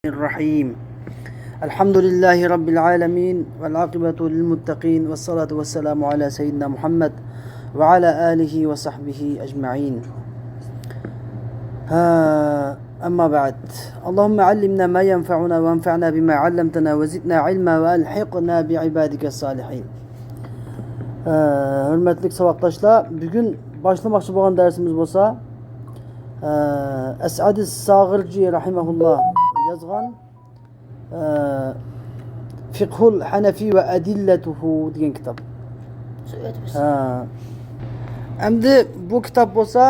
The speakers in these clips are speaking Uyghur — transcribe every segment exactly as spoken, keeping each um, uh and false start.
الرحيم. الحمد لله رب العالمين، والعاقبة للمتقين، والصلاة والسلام على سيدنا محمد وعلى آله وصحبه أجمعين. ها، أما بعد. اللهم علمنا ما ينفعنا، وانفعنا بما علمتنا، وزدنا علما، وألحقنا بعبادك الصالحين. ھە، ھۆرمەتلىك ساۋاقداشلار، بۈگۈن باشلىماقچى بولغان دەرسىمىز بولسا، ئەسئەدى ساغىرجى رەھىمەھۇللا يازغان، ئە، فىقھۇل ھەنەفى ۋە ئەدىللەتۇھۇ دېگەن كىتاب. ھە. ئەمدى بۇ كىتاب بولسا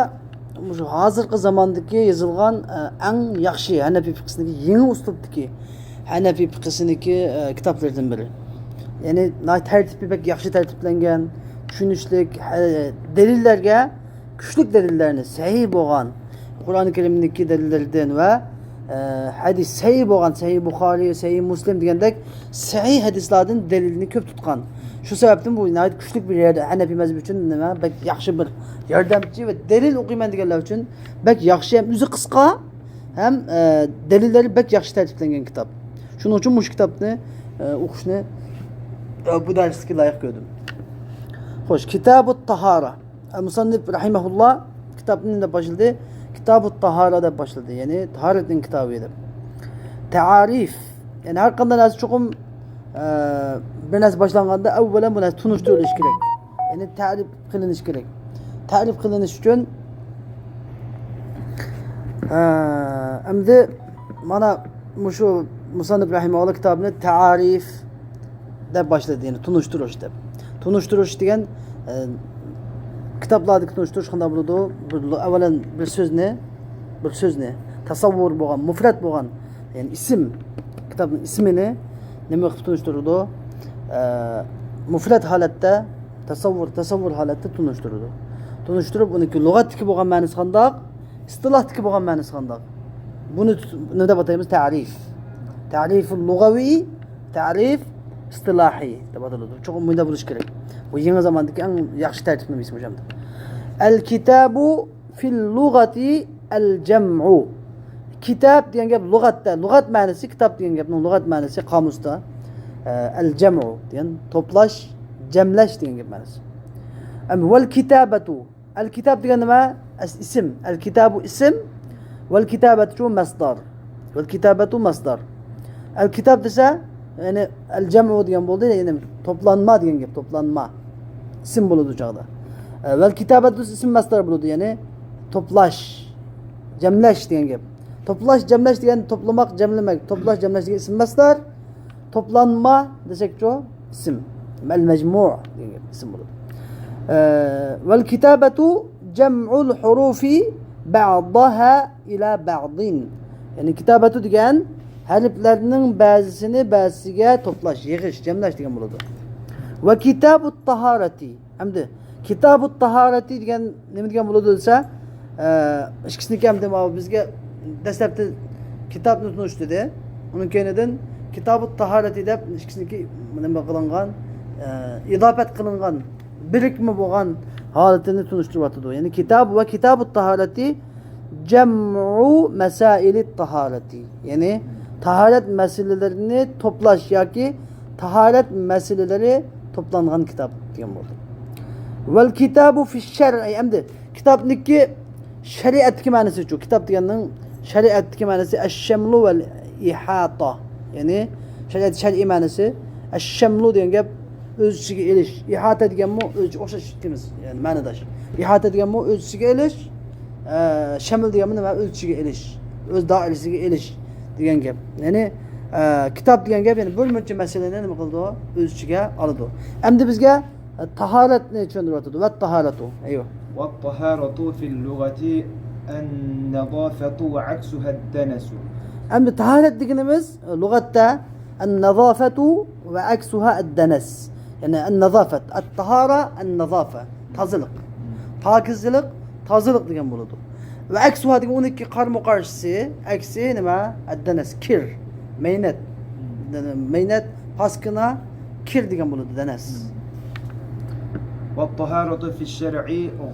مۇشۇ ھازىرقى زاماندىكى يېزىلغان، ئە، ئەڭ ياخشى ھەنەفىي فىقھىسىنىڭكى، يېڭى ئۇسلۇبتىكى ھەنەفىي فىقھىسىنىڭكى، ئە، كىتابلىرىدىن بىرى. يەنى ناھايىتى تەرتىپى بەك ياخشى تەرتىپلەنگەن، چۈشىنىشلىك، ھە، دەلىللەرگە كۈچلۈك دەلىللەرنى، سەھىھ بولغان قۇرئان كەرىمدىكى دەلىللەردىن ۋە، ئە، ھەدىس سەھىھ بولغان، سەھىھ بۇخارىي، سەھىھ مۇسلىم دېگەندەك سەھىھ ھەدىسلاردىن دەلىلنى كۆپ تۇتقان. شۇ سەۋەبتىن بۇ ناھايىتى كۈچلۈك بىر يەردە ھەنەفىي مەزھەپ ئۈچۈن نېمە، بەك ياخشى بىر ياردەمچى ۋە دەلىل ئوقۇيمەن دېگەنلەر ئۈچۈن بەك ياخشى، ھەم ئۆزى قىسقا، ھەم، ئە، دەلىللىرى بەك ياخشى تەرتىپلەنگەن كىتاب. شۇنىڭ ئۈچۈن مۇشۇ كىتابنى، ئە، ئوقۇشنى، ئە، بۇ دەرسلىككە لايىق كۆردۈم. خوش، كىتابۇت تاھارە. مۇسەننىپ رەھىمەھۇللا كىتابنى نېمە دەپ باشلىدى؟ كىتابۇت تاھارە دەپ باشلىدى، يەنى تاھارەتنىڭ كىتابى دەپ. تەئارىف، يەنى ھەر قانداق نەرسە چوقۇم، ئە، بىر نەرسە باشلانغاندا ئەۋۋەلەن بۇ نەرسە تونۇشتۇرۇلۇشى كېرەك. يەنى تەرىپ قىلىنىشى كېرەك. تەرىپ قىلىنىش ئۈچۈن، ئە، ئەمدى مانا مۇشۇ مۇسەننىپ رەھىمەھۇللا كىتابىنى تەئارىف دەپ باشلىدى، يەنى تونۇشتۇرۇش دەپ. تونۇشتۇرۇش دېگەن، ئە، كىتابلاردىكى تونۇشتۇرۇش قانداق بولىدۇ؟ بىر، ئەۋۋەلەن بىر سۆزنى، بىر سۆزنى، تەسەۋۋۇر بولغان، مۇفرەت بولغان، يەنى ئىسىم، كىتابنىڭ ئىسمىنى نېمە قىلىپ تونۇشتۇرىدۇ؟ ئە، مۇفرەت ھالەتتە، تەسەۋۋۇر، تەسەۋۋۇر ھالەتتە تونۇشتۇرىدۇ. تونۇشتۇرۇپ، ئۇنىڭكى لۇغەتتىكى بولغان مەنىسى قانداق؟ ئىستىلاھتىكى بولغان مەنىسى قانداق؟ بۇنى تۇت-، نېمە دەپ ئاتايمىز؟ تەرىف. تەرىفۇل لۇغەۋى، تەرىف ئىستىلاھى دەپ ئاتىلىدۇ. چوقۇم مۇنداق بولۇشى كېرەك. بۇ يېڭى زاماندىكى ئەڭ ياخشى تەرتىپ نېمىسى مۇشۇ. ئەل كىتابۇ فىل لۇغەتى ئەل جەمئۇ. كىتاب دېگەن گەپ لۇغەتتە، لۇغەت مەنىسى، كىتاب دېگەن گەپنىڭ لۇغەت مەنىسى قامۇستا، ئە، ئەل جەمئۇ دېگەن توپلاش، جەملەش دېگەن گەپ مەنىسى. ئەم، ۋەل كىتابەتۇ. ئەل كىتاب دېگەن نېمە؟ ئەس-، ئىسىم. ئەل كىتابۇ ئىسىم. ۋەل كىتابەتۇ مەسدار. ۋەل كىتابەتۇ مەسدار. ئەل كىتاب دېسە، يەنى ئەل جەمئۇ دېگەن بولدى، يەنى توپلانما دېگەن گەپ، توپلانما. ئىسىم بولىدۇ چاغدا. ئە، ۋەل كىتابەتۇ ئىسىم مەسدار بولىدۇ، يەنى توپلاش، جەملەش دېگەن گەپ. توپلاش، جەملەش دېگەن توپلىماق، جەملىمەك. توپلاش، جەملەش دېگەن ئىسىم مەسدار. توپلانما دېسەكچۇ؟ ئىسىم. ئەل مەجمۇ دېگەن گەپ، ئىسىم بولىدۇ. ئە، ۋەل كىتابەتۇ جەمئۇل ھۇرۇفى بەئدىھا ئىلا بەئدىن. يەنى كىتابەتۇ دېگەن ھەرپلەرنىڭ بەزىسىنى بەزىسىگە توپلاش، يىغىش، جەملەش دېگەن بولىدۇ. ۋە كىتابۇت تاھارەتى. ئەمدى كىتابۇت تاھارەتى دېگەن نېمە دېگەن بولىدۇ دېسە، ئە، ئىككىسىنىڭكى ئەمدى ماۋۇ بىزگە دەسلەپتە كىتابنى تونۇشتۇردى. ئۇنىڭ كەينىدىن كىتابۇت تاھارەتى دەپ ئىككىسىنىڭكى نېمە قىلىنغان، ئە، ئىزاپەت قىلىنغان، بىرىكمە بولغان ھالىتىنى تونۇشتۇرۇۋاتىدۇ. يەنى كىتاب ۋە كىتابۇت تاھارەتى جەمئۇ مەسائىلىت تاھارەتى. يەنى تاھارەت مەسىلىلىرىنى توپلاش ياكى تاھارەت مەسىلىلىرى توپلانغان كىتاب دېگەن بولدى. ۋەل كىتابۇ فىش شەرئى، ئەمدى كىتابنىڭكى شەرىئەتتىكى مەنىسىچۇ؟ كىتاب دېگەننىڭ شەرىئەتتىكى مەنىسى ئەششەملۇ ۋەل ئىھاتا. يەنى شەرىئەت، شەرئىي مەنىسى ئەششەملۇ دېگەن گەپ ئۆز ئىچىگە ئېلىش. ئىھاتا دېگەنمۇ ئۆز ئىچىگە ئوخشاش ئىككىمىز، يەنى مەنىداش. ئىھاتا دېگەنمۇ ئۆز ئىچىگە ئېلىش، ئە، شەمل دېگەنمۇ نېمە؟ ئۆز ئىچىگە ئېلىش، ئۆز دائىرىسىگە ئېلىش دېگەن گەپ. يەنى، ئە، كىتاب دېگەن گەپ، يەنى بىر مۇنچە مەسىلىنى نېمە قىلىدۇ؟ ئۆز ئىچىگە ئالىدۇ. ئەمدى بىزگە، ئە، تاھارەتنى چۈشەندۈرۈۋاتىدۇ. ۋەت تاھارەتۇ. ئەيۋە. والطهارة في اللغة النظافة وعكسها الدنس. ئەمدى تاھارەت دېگىنىمىز، ئە، لۇغەتتە ئەن نازافەتۇ ۋە ئەكسۇھا ئەددەنەس. يەنى ئەن نازافەت، ئەت تاھارە، ئەن نازافە. تازىلىق. پاكىزلىق، تازىلىق دېگەن بولىدۇ. ۋە ئەكسۇھا دېگەن ئۇنىڭكى قارىمۇ قارشىسى، ئەكسى نېمە؟ ئەددەنەس، كىر، مەينەت. مەينەت، پاسكىنا، كىر دېگەن بولىدۇ، دەنەس. والطهارة في الشرع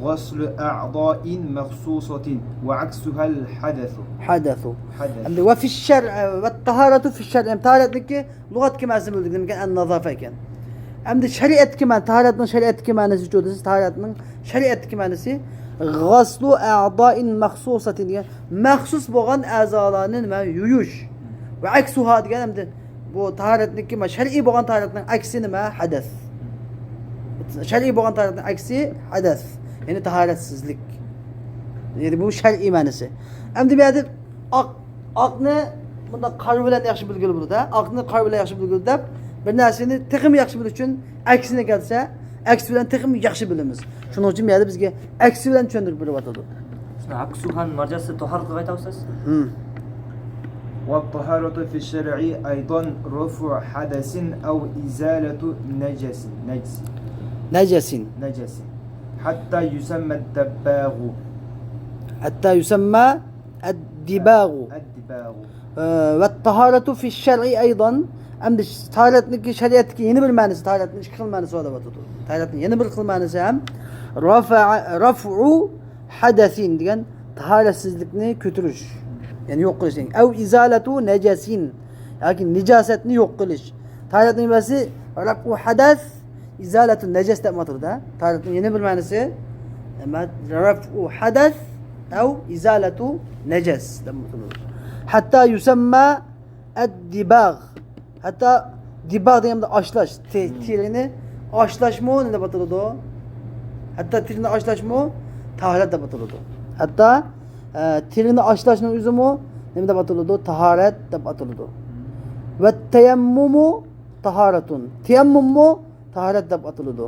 غسل أعضاء مخصوصة وعكسها الحدث. حدث. حدث. ئەمدى ۋە فىششەر، ۋە تاھارەتۇ فىششەر. ئەمدى تاھارەتنىڭكى لۇغەتتىكى مەنىسىنى بىلدۇق. نېمە ئىكەن؟ ئەن نازافە ئىكەن. ئەمدى شەرىئەتتىكى مەنە، تاھارەتنىڭ شەرىئەتتىكى مەنىسى چۇ دېسە، تاھارەتنىڭ شەرىئەتتىكى مەنىسى غەسلۇ ئەئزائىن مەخسۇسەتىن دېگەن مەخسۇس بولغان ئەزالارنى نېمە يۇيۇش. ۋە ئەكسۇھا دېگەن ئەمدى بۇ تاھارەتنىڭكى، شەرئىي بولغان تاھارەتنىڭ ئەكسى نېمە؟ ھەدەس. شەرئىي بولغان تاھارەتنىڭ ئەكسى ھەدەس. يەنى تاھارەتسىزلىك. يەنى بۇ شەرئىي مەنىسى. ئەمدى بۇ يەردە ئاق، ئاقنى بۇنداق قارا بىلەن ياخشى بىلگىلى بولىدۇ. ئاقنى قارا بىلەن ياخشى بىلگىلى دەپ، بىر نەرسىنى تېخىمۇ ياخشى بىلىش ئۈچۈن ئەكسىنى كەلسە، ئەكسى بىلەن تېخىمۇ ياخشى بىلىمىز. شۇنىڭ ئۈچۈن بۇ يەردە بىزگە ئەكسى بىلەن چۈشەندۈرۈپ بېرىۋاتىدۇ. ئەكسۇھا ناجاسى تاھارەتكە قايتاۋاتىسىز. ھىم. والطهارة في الشرع أيضا رفع حدث أو إزالة نجس. نجس. نەجەسىن. نجس. حتى يسمى الدباغ. حتى يسمى الدباغ. الدباغ. ۋە تاھارەتۇ فىش شەرئى ئەيضان. ئەمدى تاھارەتنىڭكى شەرىئەتتىكى يەنە بىر مەنىسى، تاھارەتنىڭ ئىككى خىل مەنىسى بار دەپ ئاتىدۇ. تاھارەتنىڭ يەنە بىر خىل مەنىسى ھەم رەفە، رەفئۇ ھەدەسىن دېگەن تاھارەتسىزلىكنى كۆتۈرۈش. يەنى يوق قىلىش دېگەن. ئەۋ ئىزالەتۇ نەجەسىن. ياكى نىجاسەتنى يوق قىلىش. تاھارەتنىڭ نېمىسى؟ رەفئۇ ھەدەس، ئىزالەتۇ نەجەس دەپ ئاتىلىدۇ. تاھارەتنىڭ يەنە بىر مەنىسى، رەفئۇ ھەدەس ئەۋ ئىزالەتۇ نەجەس دەپ ئاتىلىدۇ. ھەتتا يۇسەممە ئەددىباغ. ھەتتا دىباغ دېگەندە ئاشلاش، تې- تېرىنى ئاشلاشمۇ نېمە دەپ ئاتىلىدۇ؟ ھەتتا تېرىنى ئاشلاشمۇ تاھارەت دەپ ئاتىلىدۇ. ھەتتا ئە، تېرىنى ئاشلاشنىڭ ئۆزىمۇ نېمە دەپ ئاتىلىدۇ؟ تاھارەت دەپ ئاتىلىدۇ. ۋە تەيەممۇمۇ تاھارەتۇن. تەيەممۇممۇ تاھارەت دەپ ئاتىلىدۇ.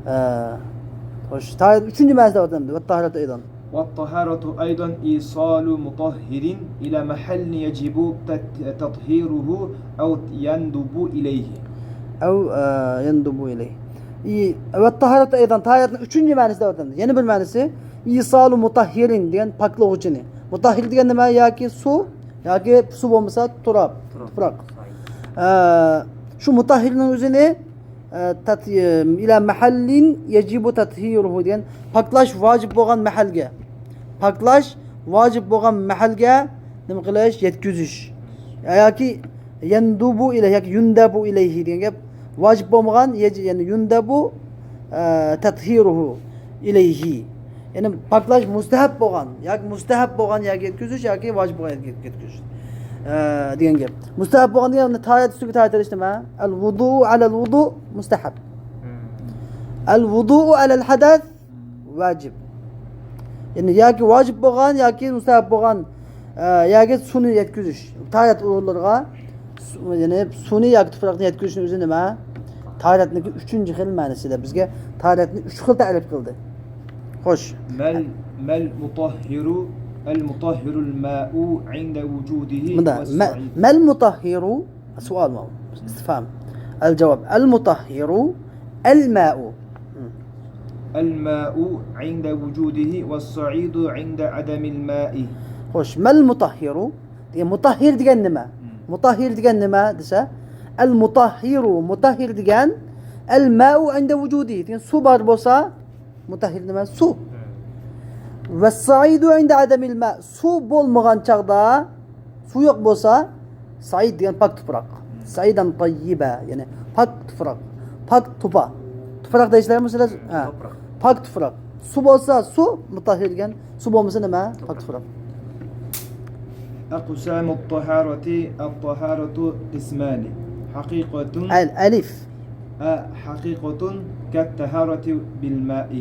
ئە، خوش، تاھارەت ئۈچىنچى مەنىسى دەپ ئاتىلىدۇ. ۋە تاھارەتۇ ئەيضان. والطهارة أيضا إيصال مطهر إلى محل يجب تت- تطهيره أو يندب إليه. ئەۋ، ئە، يەندۇبۇ ئىلەيھ. ئى، ۋە تاھارەتۇ ئەيضان، تاھارەتنىڭ ئۈچىنچى مەنىسى دەپ ئاتىلىدۇ. يەنە بىر مەنىسى، ئىسالۇ مۇتاھھىرىن دېگەن پاكلىغۇچىنى. مۇتاھھىر دېگەن نېمە؟ ياكى سۇ، ياكى سۇ بولمىسا تۇراپ، تۇپراق. ئە، شۇ مۇتاھھىرنىڭ ئۆزىنى، ئە، تەت- ئىلە مەھەللىن يەجىبۇ تەتھىرۇھۇ دېگەن پاكلاش ۋاجىپ بولغان مەھەلگە، پاكلاش ۋاجىپ بولغان مەھەلگە نېمە قىلىش؟ يەتكۈزۈش. ياكى يەندۇبۇ ئىلەيھ ياكى يۇندەبۇ ئىلەيھى دېگەن گەپ. ۋاجىپ بولمىغان يەج- يەنى يۇندەبۇ، ئە، تەتھىرۇھۇ ئىلەيھى. يەنى پاكلاش مۇستەھەب بولغان ياكى مۇستەھەب بولغان يەرگە يەتكۈزۈش ياكى ۋاجىپ بولغان يەرگە يەتكۈزۈش، ئە، دېگەن گەپ. مۇستەھەب بولغان دېگەن تاھارەت ئۈستىگە تاھارەت ئېلىش نېمە؟ ئەل ۋۇدۇئۇ ئەلەل ۋۇدۇ مۇستەھەب. ئەل ۋۇدۇئۇ ئەلەل ھەدەس ۋاجىب. يەنى ياكى ۋاجىپ بولغان ياكى مۇستەھەب بولغان، ئە، يەرگە سۇنى يەتكۈزۈش. تاھارەت ئورۇنلىرىغا سۇ-، يەنى سۇنى ياكى تۇپراقنى يەتكۈزۈشنىڭ ئۆزى نېمە؟ تاھارەتنىڭكى ئۈچىنچى خىل مەنىسىدە بىزگە تاھارەتنى ئۈچ خىل تەرىپ قىلدى. خوش. ما ال- ما المطهر المطهر الماء عند وجوده مۇندا مە- والصعيد. مەل مۇتاھھىرۇ سوئال ماۋۇ. ئىستىفھام. ئەل جاۋاب. ئەل مۇتاھھىرۇ ئەل مائۇ. الماء عند وجوده والصعيد عند عدم الماء. خوش. مەل مۇتاھھىرۇ دېگەن، مۇتاھھىر دېگەن نېمە؟ مۇتاھھىر دېگەن نېمە دېسە، ئەل مۇتاھھىرۇ، مۇتاھھىر دېگەن، ئەل مائۇ ئىندە ۋۇجۇدى دېگەن سۇ بار بولسا، مۇتاھھىر نېمە؟ سۇ. ۋەسسەئىدۇ ئىندە ئەدەمىل ما، سۇ بولمىغان چاغدا، سۇ يوق بولسا، سەئىد دېگەن پاك تۇپراق. سەئىدەن تەييىبە، يەنى پاك تۇپراق، پاك توپا. تۇپراق دەيسىلەرمۇ سىلەر؟ ھە. پاك تۇپراق. سۇ بولسا سۇ، مۇتاھھىر دېگەن، سۇ بولمىسا نېمە؟ پاك تۇپراق. أقسام الطهارة. الطهارة قسمان. حقيقة. ئەل، ئەلىف. ئە، حقيقة كالطهارة بالماء.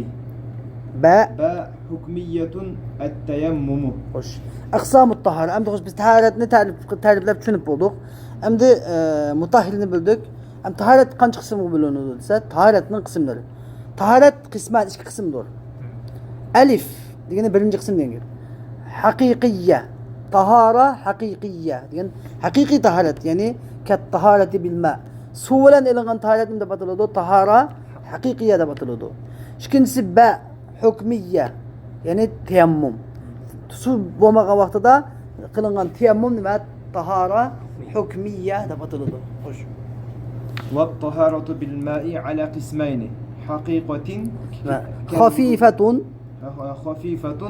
بە. بە، حكمية التيمم. خوش. ئەقسامۇت تاھارە. ئەمدى خوش، بىز تاھارەتنى تەرىپ، تەرىپلەپ چۈشىنىپ بولدۇق. ئەمدى، ئە، مۇتاھھىرنى بىلدۇق. ئەمدى تاھارەت قانچە قىسىمغا بۆلۈنىدۇ دېسە، تاھارەتنىڭ قىسىملىرى. تاھارەت قىسمان، ئىككى قىسىمدۇر. ئەلىف دېگىنى بىرىنچى قىسىم دېگەن گەپ. ھەقىقىيە. تاھارە ھەقىقىيە دېگەن ھەقىقىي تاھارەت، يەنى كەت تاھارەتى بىل ما. سۇ بىلەن ئېلىنغان تاھارەت نېمە دەپ ئاتىلىدۇ؟ تاھارە ھەقىقىيە دەپ ئاتىلىدۇ. ئىككىنچىسى بە، ھۆكمىيە، يەنى تەيەممۇم. سۇ بولمىغان ۋاقتىدا قىلىنغان تەيەممۇم نېمە؟ تاھارە ھۆكمىيە دەپ ئاتىلىدۇ. خوش. والطهارة بالماء على قسمين. حقيقة خفيفة. خفيفة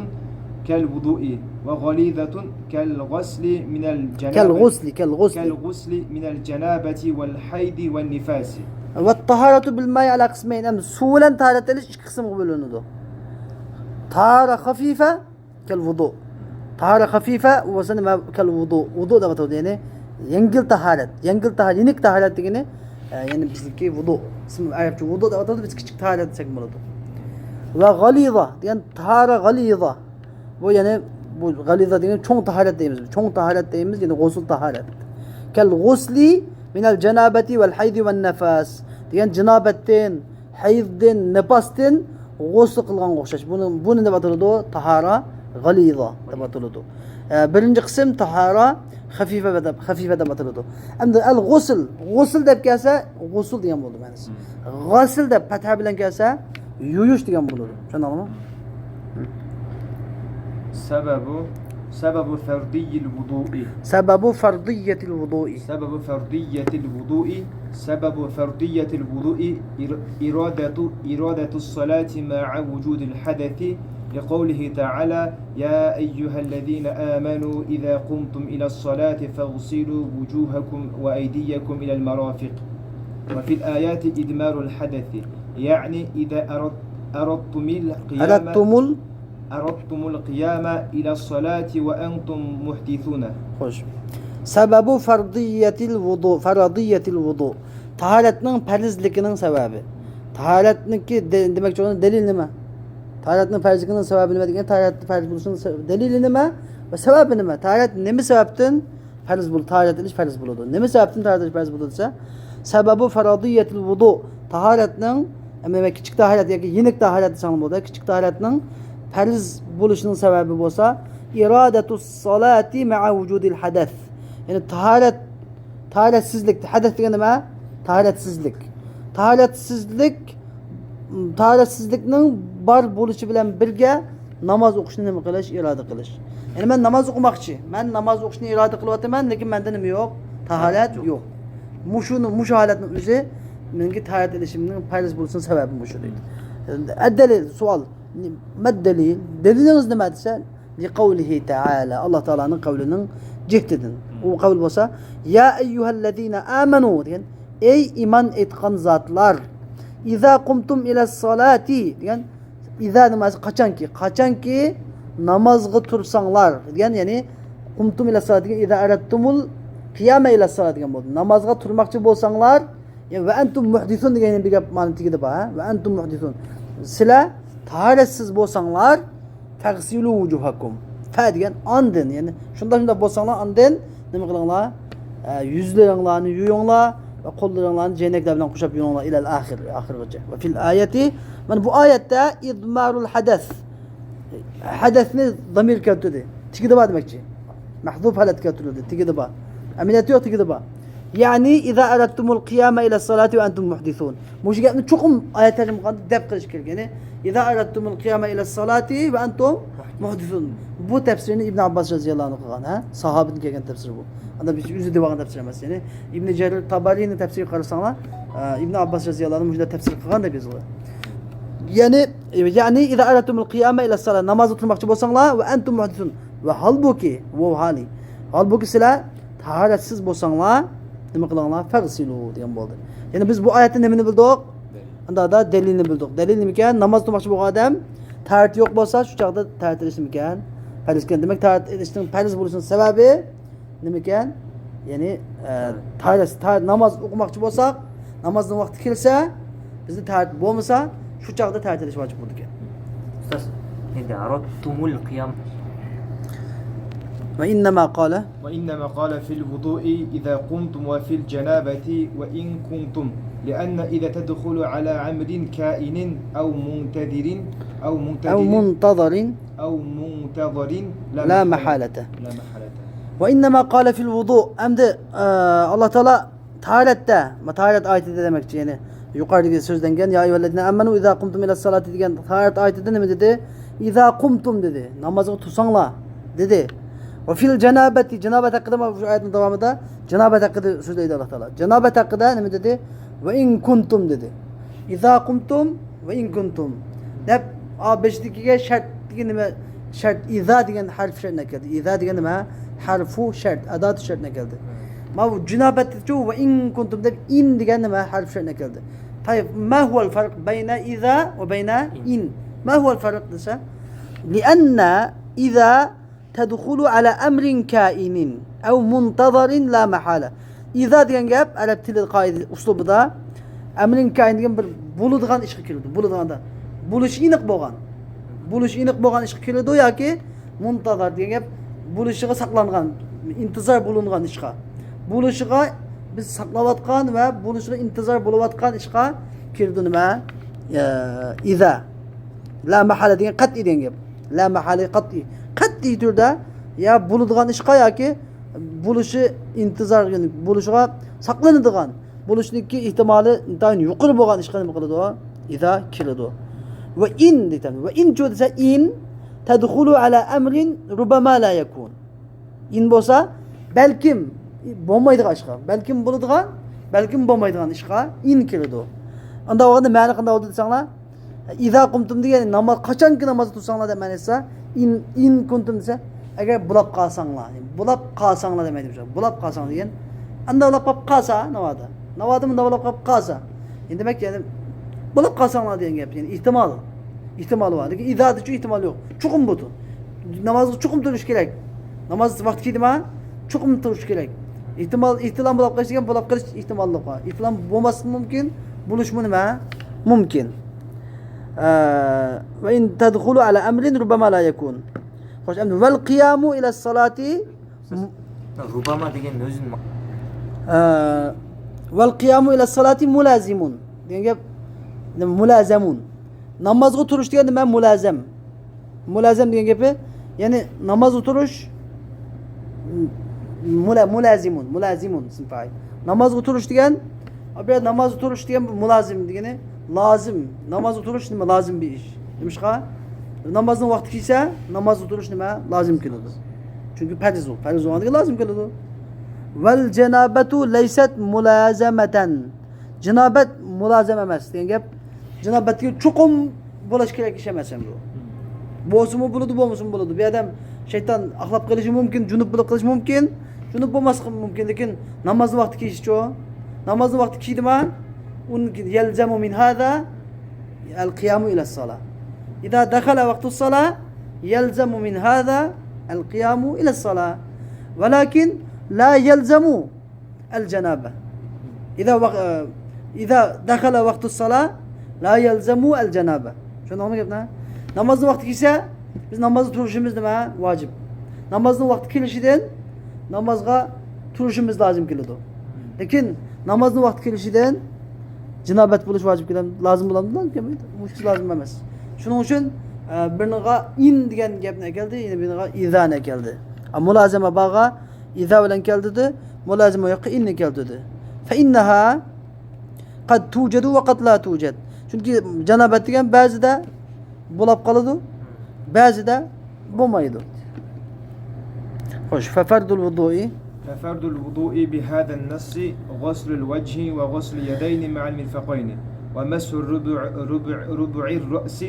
كالوضوء وغليظة كالغسل من الجنابة كالغسل، كالغسل. كالغسل من الجنابة والحيض والنفاس. والطهارة بالماء على قسمين. ئەمدى سۇ بىلەن تاھارەت ئېلىش ئىككى قىسىمغا بۆلۈنىدۇ. تاھارە خەفىفە، كالوضوء. تاھارە خەفىفە بولسا نېمە؟ كالوضوء. ۋۇدۇ دەپ ئاتىلىدۇ، يەنى يەڭگىل تاھارەت. يەڭگىل تاھارەت، يېنىك تاھارەت دېگىنى، ئە، يەنى بىزنىڭكى ۋۇدۇ. ئىسمى ئەرەبچە ۋۇدۇ دەپ ئاتىلىدۇ، بىز كىچىك تاھارەت دېسەك بولىدۇ. ۋە غەلىزە دېگەن تاھارە غەلىزە. بۇ يەنى بۇ غەلىزە دېگەن چوڭ تاھارەت دەيمىز. چوڭ تاھارەت دەيمىز، يەنى غۇسۇل تاھارەت. كالغۇسلى مىنەل جەنابەتى ۋەل ھەيزى ۋەن نەفەس دېگەن جىنابەتتىن، ھەيزدىن، نىپاستىن غۇسۇل قىلغانغا ئوخشاش. بۇنى، بۇنى نېمە دەپ ئاتىلىدۇ؟ تاھارە غەلىزە دەپ ئاتىلىدۇ. ئە، بىرىنچى قىسىم تاھارە خەفىفە دەپ، خەفىفە دەپ ئاتىلىدۇ. ئەمدى ئەل غۇسل، غۇسل دەپ كەلسە، غۇسۇل دېگەن بولدى مەنىسى. غەسل دەپ پەتھە بىلەن كەلسە، يۇيۇش دېگەن بولىدۇ. چۈشەندىڭىزمۇ؟ سبب سبب فرضي الوضوء سبب فرضية الوضوء. سبب فرضية الوضوء سبب فرضية الوضوء إر- إرادة إرادة الصلاة مع وجود الحدث، لقوله تعالى: يا أيها الذين آمنوا إذا قمتم إلى الصلاة فاغسلوا وجوهكم وأيديكم إلى المرافق. وفي الآيات إضمار الحدث، يعني إذا أرد- أردتم القيام أردتم ال- أردتم القيام إلى الصلاة وأنتم محدثون. خوش. سبب فرضية الوضوء، فرضية الوضوء. تاھارەتنىڭ پەرزلىكىنىڭ سەۋەبى. تاھارەتنىڭكى دە-، دېمەكچى بولغان دەلىل نېمە؟ تاھارەتنىڭ پەرزلىكىنىڭ سەۋەبى نېمە دېگەن؟ تاھارەت پەرز بولۇشىنىڭ سە-، دەلىلى نېمە؟ ۋە سەۋەبى نېمە؟ تاھارەت نېمە سەۋەبتىن پەرز بول-، تاھارەت ئېلىش پەرز بولىدۇ؟ نېمە سەۋەبتىن تاھارەت ئېلىش پەرز بولىدۇ دېسە، سەبەبۇ فەرەدىيەتىل ۋۇدۇ، تاھارەتنىڭ، ئەمدى كىچىك تاھارەت ياكى يېنىك تاھارەت دېسەڭلار بولىدۇ. كىچىك تاھارەتنىڭ پەرز بولۇشىنىڭ سەۋەبى بولسا، ئىرادەتۇس سالاتى مەئە ۋۇجۇدىل ھەدەس. يەنى تاھارەت، تاھارەتسىزلىك، ھەدەس دېگەن نېمە؟ تاھارەتسىزلىك. تاھارەتسىزلىك، تاھارەتسىزلىكنىڭ بار بولۇشى بىلەن بىرگە ناماز ئوقۇشنى نېمە قىلىش؟ ئىرادە قىلىش. يەنى مەن ناماز ئوقۇماقچى. مەن ناماز ئوقۇشنى ئىرادە قىلىۋاتىمەن، لېكىن مەندە نېمە يوق؟ تاھارەت يوق. مۇشۇنى، مۇشۇ ھالەتنىڭ ئۆزى مېنىڭكى تاھارەت ئېلىشىمنىڭ پەرز بولۇشىنىڭ سەۋەبى مۇشۇ دەيدۇ. ئەددەلىل، سوئال. مەددەلىل؟ دەلىلىڭىز نېمە دېسە، لىقەۋلىھى تەئالە، ئاللا تائالانىڭ قەۋلىنىڭ جېھىتىدىن. ئۇ قەۋل بولسا، يا ئەييۇھەللەزىنە ئامەنۇ دېگەن، ئەي ئىمان ئېيتقان زاتلار. ئىزا قۇمتۇم ئىلەسسالاتى دېگەن، ئىزا نېمىسى؟ قاچانكى، قاچانكى نامازغا تۇرساڭلار دېگەن، يەنى قۇمتۇم ئىلەسسالات دېگەن، ئىزا ئەرەتتۇمۇل قىيامە ئىلەسسالات دېگەن بولدى. نامازغا تۇرماقچى بولساڭلار، يەنى ۋە ئەنتۇم مۇھدىسۇن دېگەن بىر گەپ مانا تېگىدە بار، ھە؟ ۋە ئەنتۇم مۇھدىسۇن. سىلەر تاھارەتسىز بولساڭلار، فەغسىلۇ ۋۇجۇھەكۇم. فە دېگەن ئاندىن، يەنى شۇنداق شۇنداق بولساڭلار، ئاندىن نېمە قىلىڭلار؟ ئە، يۈزلىرىڭلارنى يۇيۇڭلار ۋە قوللىرىڭلارنى جەينەكلەر بىلەن قورشاپ يۇيۇڭلار، ئىلەل ئاخىر، ئاخىرغىچە. ۋە فىل ئايەتى، مانا بۇ ئايەتتە ئىدمارۇل ھەدەس. ھەدەسنى زامىر كەلتۈردى. تېگىدە بار دېمەكچى. مەھزۇپ ھالەتتە كەلتۈرۈلدى. تېگىدە بار. ئەمەلىيەتتە يوق، تېگىدە بار. يەنى، ئىزا ئەرەتتۇمۇل قىيامە ئىلەسسالاتى ۋە ئەنتۇم مۇھدىسۇن. مۇشۇ گەپنى چوقۇم ئايەت تەرجىمە قىلغاندا دەپ قىلىش كېرەك. يەنى، ئىزا ئەرەتتۇمۇل قىيامە ئىلەسسالاتى ۋە ئەنتۇم مۇھدىسۇن. بۇ تەپسىرنى ئىبن ئابباس رەزىياللاھۇ ئەنھۇ قىلغان، ھە؟ ساھابىدىن كەلگەن تەپسىر بۇ. ئاندا بىز ئۆزى دېۋالغان تەپسىر ئەمەس. يەنى، ئىبن جەرىر تابارىنىڭ تەپسىرىگە قارىساڭلار، ئە، ئىبن ئابباس رەزىياللاھۇ ئەنھۇ مۇشۇنداق تەپسىر قىلغان دەپ يېزىلغان. يەنى، يەنى، ئىزا ئەرەتتۇمۇل قىيامە ئىلەسسالاتى، نامازغا تۇرماقچى بولساڭلار، ۋە ئەنتۇم مۇھدىسۇن. ۋە ھالبۇكى، ۋاۋ ھالى. ھالبۇكى سىلەر تاھارەتسىز بولساڭلار، نېمە قىلىڭلار؟ فەغسىلۇ دېگەن بولدى. يەنى بىز بۇ ئايەتتىن نېمىنى بىلدۇق؟ ئانداقتا دەلىلنى بىلدۇق. دەلىل نېمىكەن؟ ناماز تۇرماقچى بولغان ئادەم تاھارىتى يوق بولسا، شۇ چاغدا تاھارەت ئېلىش نېمىكەن؟ پەرز ئىكەن. دېمەك، تاھارەت ئېلىشنىڭ پەرز بولۇشىنىڭ سەۋەبى نېمىكەن؟ يەنى، ئە، تاھارەت، تاھارەت، ناماز ئوقۇماقچى بولساق، نامازنىڭ ۋاقتى كەلسە، بىزدە تاھارەت بولمىسا، شۇ چاغدا تاھارەت ئېلىش ۋاجىپ بولىدىكەن. ئۇستاز، ئەندى ئەرەتتۇمۇل قىيام. ۋە ئىننەما قالە. وإنما قال في الوضوء إذا قمتم وفي الجنابة وإن كنتم، لأن إذا تدخل على أمر كائن أو منتظر أو منتظر ئەۋ مۇنتەزىرىن أو منتظر لا مەھالەتە. لا محالة. ۋە ئىننەما قالە فىل ۋۇدۇ. ئەمدى، ئە، ئاللا تائالا تاھارەتتە، ما تاھارەت ئايىتىدە دېمەكچى، يەنى يۇقىرىدىكى سۆزلەنگەن، يا ئەييۇھەللەزىنە ئامەنۇ ئىزا قۇمتۇم ئىلەسسالاتى دېگەن تاھارەت ئايىتىدە نېمە دېدى؟ ئىزا قۇمتۇم دېدى. نامازغا تۇرساڭلار دېدى. ۋە فىل جانابەتى، جانابەت ھەققىدە، مانا شۇ ئايەتنىڭ داۋامىدا جانابەت ھەققىدە سۆزلەيدۇ ئاللا تائالا. جانابەت ھەققىدە نېمە دېدى؟ ۋە ئىن كۇنتۇم دېدى. إذا قمتم وإن كنتم دەپ، ئا، بېشىدىكىگە شەرت دېگەن نېمە؟ شەرت، إذا دېگەن ھەرپ شەرتنى ئەكەلدى. إذا دېگەن نېمە؟ ھەرپۇ شەرت، ئاداتۇ شەرتنى ئەكەلدى. ماۋۇ جىنابەتتىچۇ، وإن كنتم دەپ، إن دېگەن نېمە؟ ھەرپ شەرتنى ئەكەلدى. طيب، ما هو الفرق بين إذا وبين إن؟ ما هو الفرق دېسە، لأن إذا تدخل على أمر كائن أو منتظر لا محالة. إذا دېگەن گەپ ئەرەب تىلى قائىدە ئۇسلۇبىدا، أمر كائن دېگەن بىر بولىدىغان ئىشقا كېلىدۇ. بولىدىغاندا، بولۇشى ئېنىق بولغان، بولۇشى ئېنىق بولغان ئىشقا كېلىدۇ ياكى منتظر دېگەن گەپ بولۇشىغا ساقلانغان، ئىنتىزار بولۇنغان ئىشقا، بولۇشىغا بىز ساقلاۋاتقان ۋە بولۇشىغا ئىنتىزار بولۇۋاتقان ئىشقا كېلىدۇ نېمە؟ ئە، إذا. لا محالة دېگەن قەتئىي دېگەن گەپ. لا محالة قەتئىي. قەتئىي تۈردە يا بولىدىغان ئىشقا ياكى بولۇشى ئىنتىزار، يەنى بولۇشىغا ساقلىنىدىغان، بولۇشنىڭكى ئېھتىمالى ئىنتايىن يۇقىرى بولغان ئىشقا نېمە قىلىدۇ؟ إذا كېلىدۇ. وإن دېيتەن. وإن چۇ دېسە، إن تدخل على أمر ربما لا يكون. إن بولسا، بەلكىم بولمايدىغان ئىشقا، بەلكىم بولىدىغان، بەلكىم بولمايدىغان ئىشقا إن كېلىدۇ. ئانداق بولغاندا مەنە قانداق بولىدۇ دېسەڭلار، ئىزا قۇمتۇم دېگەن ناماز، قاچانكى نامازدا تۇرساڭلار دەپ مەنە ئېيتسا، ئىن، ئىن كۇنتۇم دېسە، ئەگەر بولاپ قالساڭلار، بولاپ قالساڭلار دېمەيدۇ، بولاپ قالساڭلار دېگەن. ئاندا بولاپ قالىپ قالسا، ناۋادا. ناۋادىمۇ ناۋا بولاپ قالىپ قالسا. ئەمدى دېمەك، يەنى بولاپ قالساڭلار دېگەن گەپ، يەنى ئېھتىمال. ئېھتىمال بار. لېكىن ئىزادىچۇ ئېھتىمال يوق. چوقۇم بۇ. نامازغا چوقۇم تۇرۇش كېرەك. ناماز ۋاقتى كېلدىما، چوقۇم تۇرۇش كېرەك. ئېھتىمال، ئېھتىلام بولاپ قېلىش دېگەن بولاپ قېلىش ئېھتىماللىقى بار. ئېھتىلام بولماسلىقى مۇمكىن، بولۇشمۇ نېمە؟ مۇمكىن. ئە، وإن تدخل على أمر ربما لا يكون. خوش، ئەمدى والقيام إلى الصلاة. ربما دېگەن ئۆزىنى. ئە، والقيام إلى الصلاة ملازم دېگەن گەپ، مۇلازەمۇن. نامازغا تۇرۇش دېگەن نېمە؟ مۇلازەم. مۇلازەم دېگەن گېپى، يەنى نامازغا تۇرۇش، مۇلا-، مۇلازىمۇن، مۇلازىمۇن ئىسمى پائىل. نامازغا تۇرۇش دېگەن، ئابۇ يەردە نامازغا تۇرۇش دېگەن بۇ مۇلازىم دېگىنى لازىم. نامازغا تۇرۇش نېمە؟ لازىم بىر ئىش. نېمىشقا؟ نامازنىڭ ۋاقتى كەلسە، نامازغا تۇرۇش نېمە؟ لازىم كېلىدۇ. چۈنكى پەرز ئۇ. پەرز بولغاندىكىن لازىم كېلىدۇ. والجنابة ليست ملازمة. جىنابەت مۇلازىم ئەمەس دېگەن گەپ. جىنابەتكە چوقۇم بولۇش كېرەك ئىش ئەمەس ئەمدى ئۇ. بولسىمۇ بولىدۇ، بولمىسىمۇ بولىدۇ. بۇ ئادەم شەيتان ئاقلاپ قېلىشى مۇمكىن، جۇنۇپ بولۇپ قېلىشى مۇمكىن، جۇنۇپ بولماسلىقى مۇمكىن. لېكىن نامازنىڭ ۋاقتى كېلىشىچۇ؟ نامازنىڭ ۋاقتى كېلدىما، ئۇنى يەلزەمۇ مىن ھازا ئەل قىيامۇ ئىلەس سالا. ئىزا دەخەلە ۋاقتۇس سالا يەلزەمۇ مىن ھازا ئەل قىيامۇ ئىلەس سالا. ۋەلاكىن لا يەلزەمۇ ئەل جەنابە. ئىزا ۋاق-، ئە، ئىزا دەخەلە ۋاقتۇس سالا لا يەلزەمۇ ئەل جەنابە. چۈشەندىڭىزمۇ گەپنى؟ نامازنىڭ ۋاقتى كەلسە، بىز نامازدا تۇرۇشىمىز نېمە؟ ۋاجىپ. نامازنىڭ ۋاقتى كېلىشىدىن نامازغا تۇرۇشىمىز لازىم كېلىدۇ. لېكىن نامازنىڭ ۋاقتى كېلىشىدىن جىنابەت بولۇش ۋاجىپ كېلەم-، لازىم بولامدۇ؟ لازىم كەلمەيدۇ. مۇشۇ لازىم ئەمەس. شۇنىڭ ئۈچۈن، ئە، بىرنىڭغا ئىن دېگەن گەپنى ئەكەلدى، يەنە بىرنىڭغا ئىزانى ئەكەلدى. ئە، مۇلازىمە بارغا ئىزا بىلەن كەلتۈردى، مۇلازىمە يوققا ئىننى كەلتۈردى. فإنها قد توجد وقد لا توجد. چۈنكى جانابەت دېگەن بەزىدە بولاپ قالىدۇ، بەزىدە بولمايدۇ. خوش، ففرض الوضوء. ففرض الوضوء بهذا النص غسل الوجه وغسل اليدين مع المرفقين ومسح الربع، ربع، ربع الرأس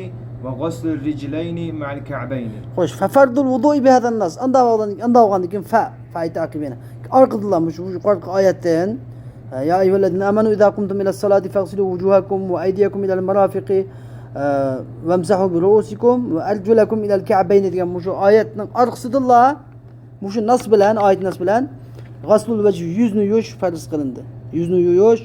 وغسل الرجلين مع الكعبين. خوش، ففرض الوضوء بهذا النص. ئاندا بولغان، ئاندا بولغاندىن كېيىن فە، فە ئايىتى ئاقىبىنى. ئارقىدىنلا مۇشۇ، مۇشۇ يۇقىرىقى ئايەتتىن، يا أيها الذين آمنوا إذا قمتم إلى الصلاة فاغسلوا وجوهكم وأيديكم إلى المرافق، ئە، وامسحوا برؤوسكم وأرجلكم إلى الكعبين دېگەن مۇشۇ ئايەتنىڭ ئارقىسىدىنلا، مۇشۇ ناس بىلەن، ئايەت ناس بىلەن، غسلۇل ۋەجھ، يۈزنى يۇيۇش پەرز قىلىندى. يۈزنى يۇيۇش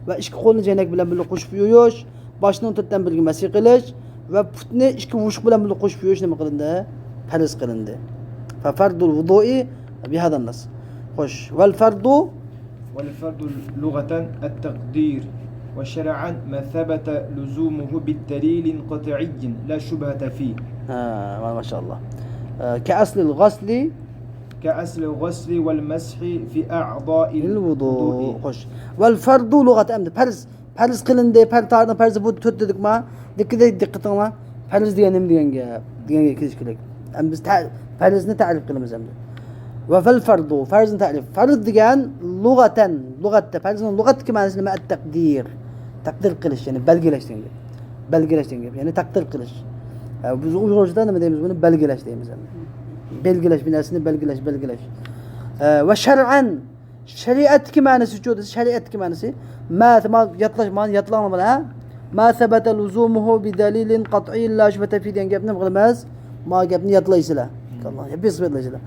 ۋە ئىككى قولنى چەينەك بىلەن بىللە قوشۇپ يۇيۇش، باشنىڭ تۆتتىن بىرىگە مەسىھ قىلىش ۋە پۇتنى ئىككى مۇشۇق بىلەن بىللە قوشۇپ يۇيۇش نېمە قىلىندى؟ پەرز قىلىندى. ففرض الوضوء بهذا النص. خوش. والفرض. والفرض لغة التقدير، وشرعا ما ثبت لزومه بدليل قطعي لا شبهة فيه. ھە، ماشائاللا. ئە، كأصل الغسل. كأصل الغسل والمسح في أعضاء الوضوء. خوش. والفرض لغة، ئەمدى پەرز. پەرز قىلىندى، پەر-، تارىخنىڭ پەرزى بۇ تۆت دېدۇقما؟ دىققىت، دىققىتىڭلار. پەرز دېگەن نېمە دېگەن گەپ؟ دېگەن گەپ كېلىشى كېرەك. ئەمدى بىز تە-، پەرزنى تەرىپ قىلىمىز ئەمدى. ۋە فەل فەردۇ، پەرزنى تەرىپ. پەرز دېگەن لۇغەتەن، لۇغەتتە، پەرزنىڭ لۇغەتتىكى مەنىسى نېمە؟ ئەت-تەقدىر. تەقدىر قىلىش، يەنى بەلگىلەش دېگەن گەپ. بەلگىلەش دېگەن گەپ، يەنى تەقدىر قىلىش. ئە، بىز ئۇيغۇرچىدا نېمە دەيمىز بۇنى؟ بەلگىلەش دەيمىز ئەمدى. بەلگىلەش، بىر نەرسىنى بەلگىلەش، بەلگىلەش. ئە، ۋە شەرئەن، شەرىئەتتىكى مەنىسىچۇ دېسە، شەرىئەتتىكى مەنىسى، ما، ما ياتلاش، مانا ياتلاڭلار بۇنى، ھە؟ ما سەبەتە لۇزۇمۇھۇ بىدەلىلىن قەتئىيين لا شۈبھەتە فىھ دېگەن گەپنى نېمە قىلىمىز؟ ما گەپنى ياتلايسىلەر. بىز ياتلايسىلەر.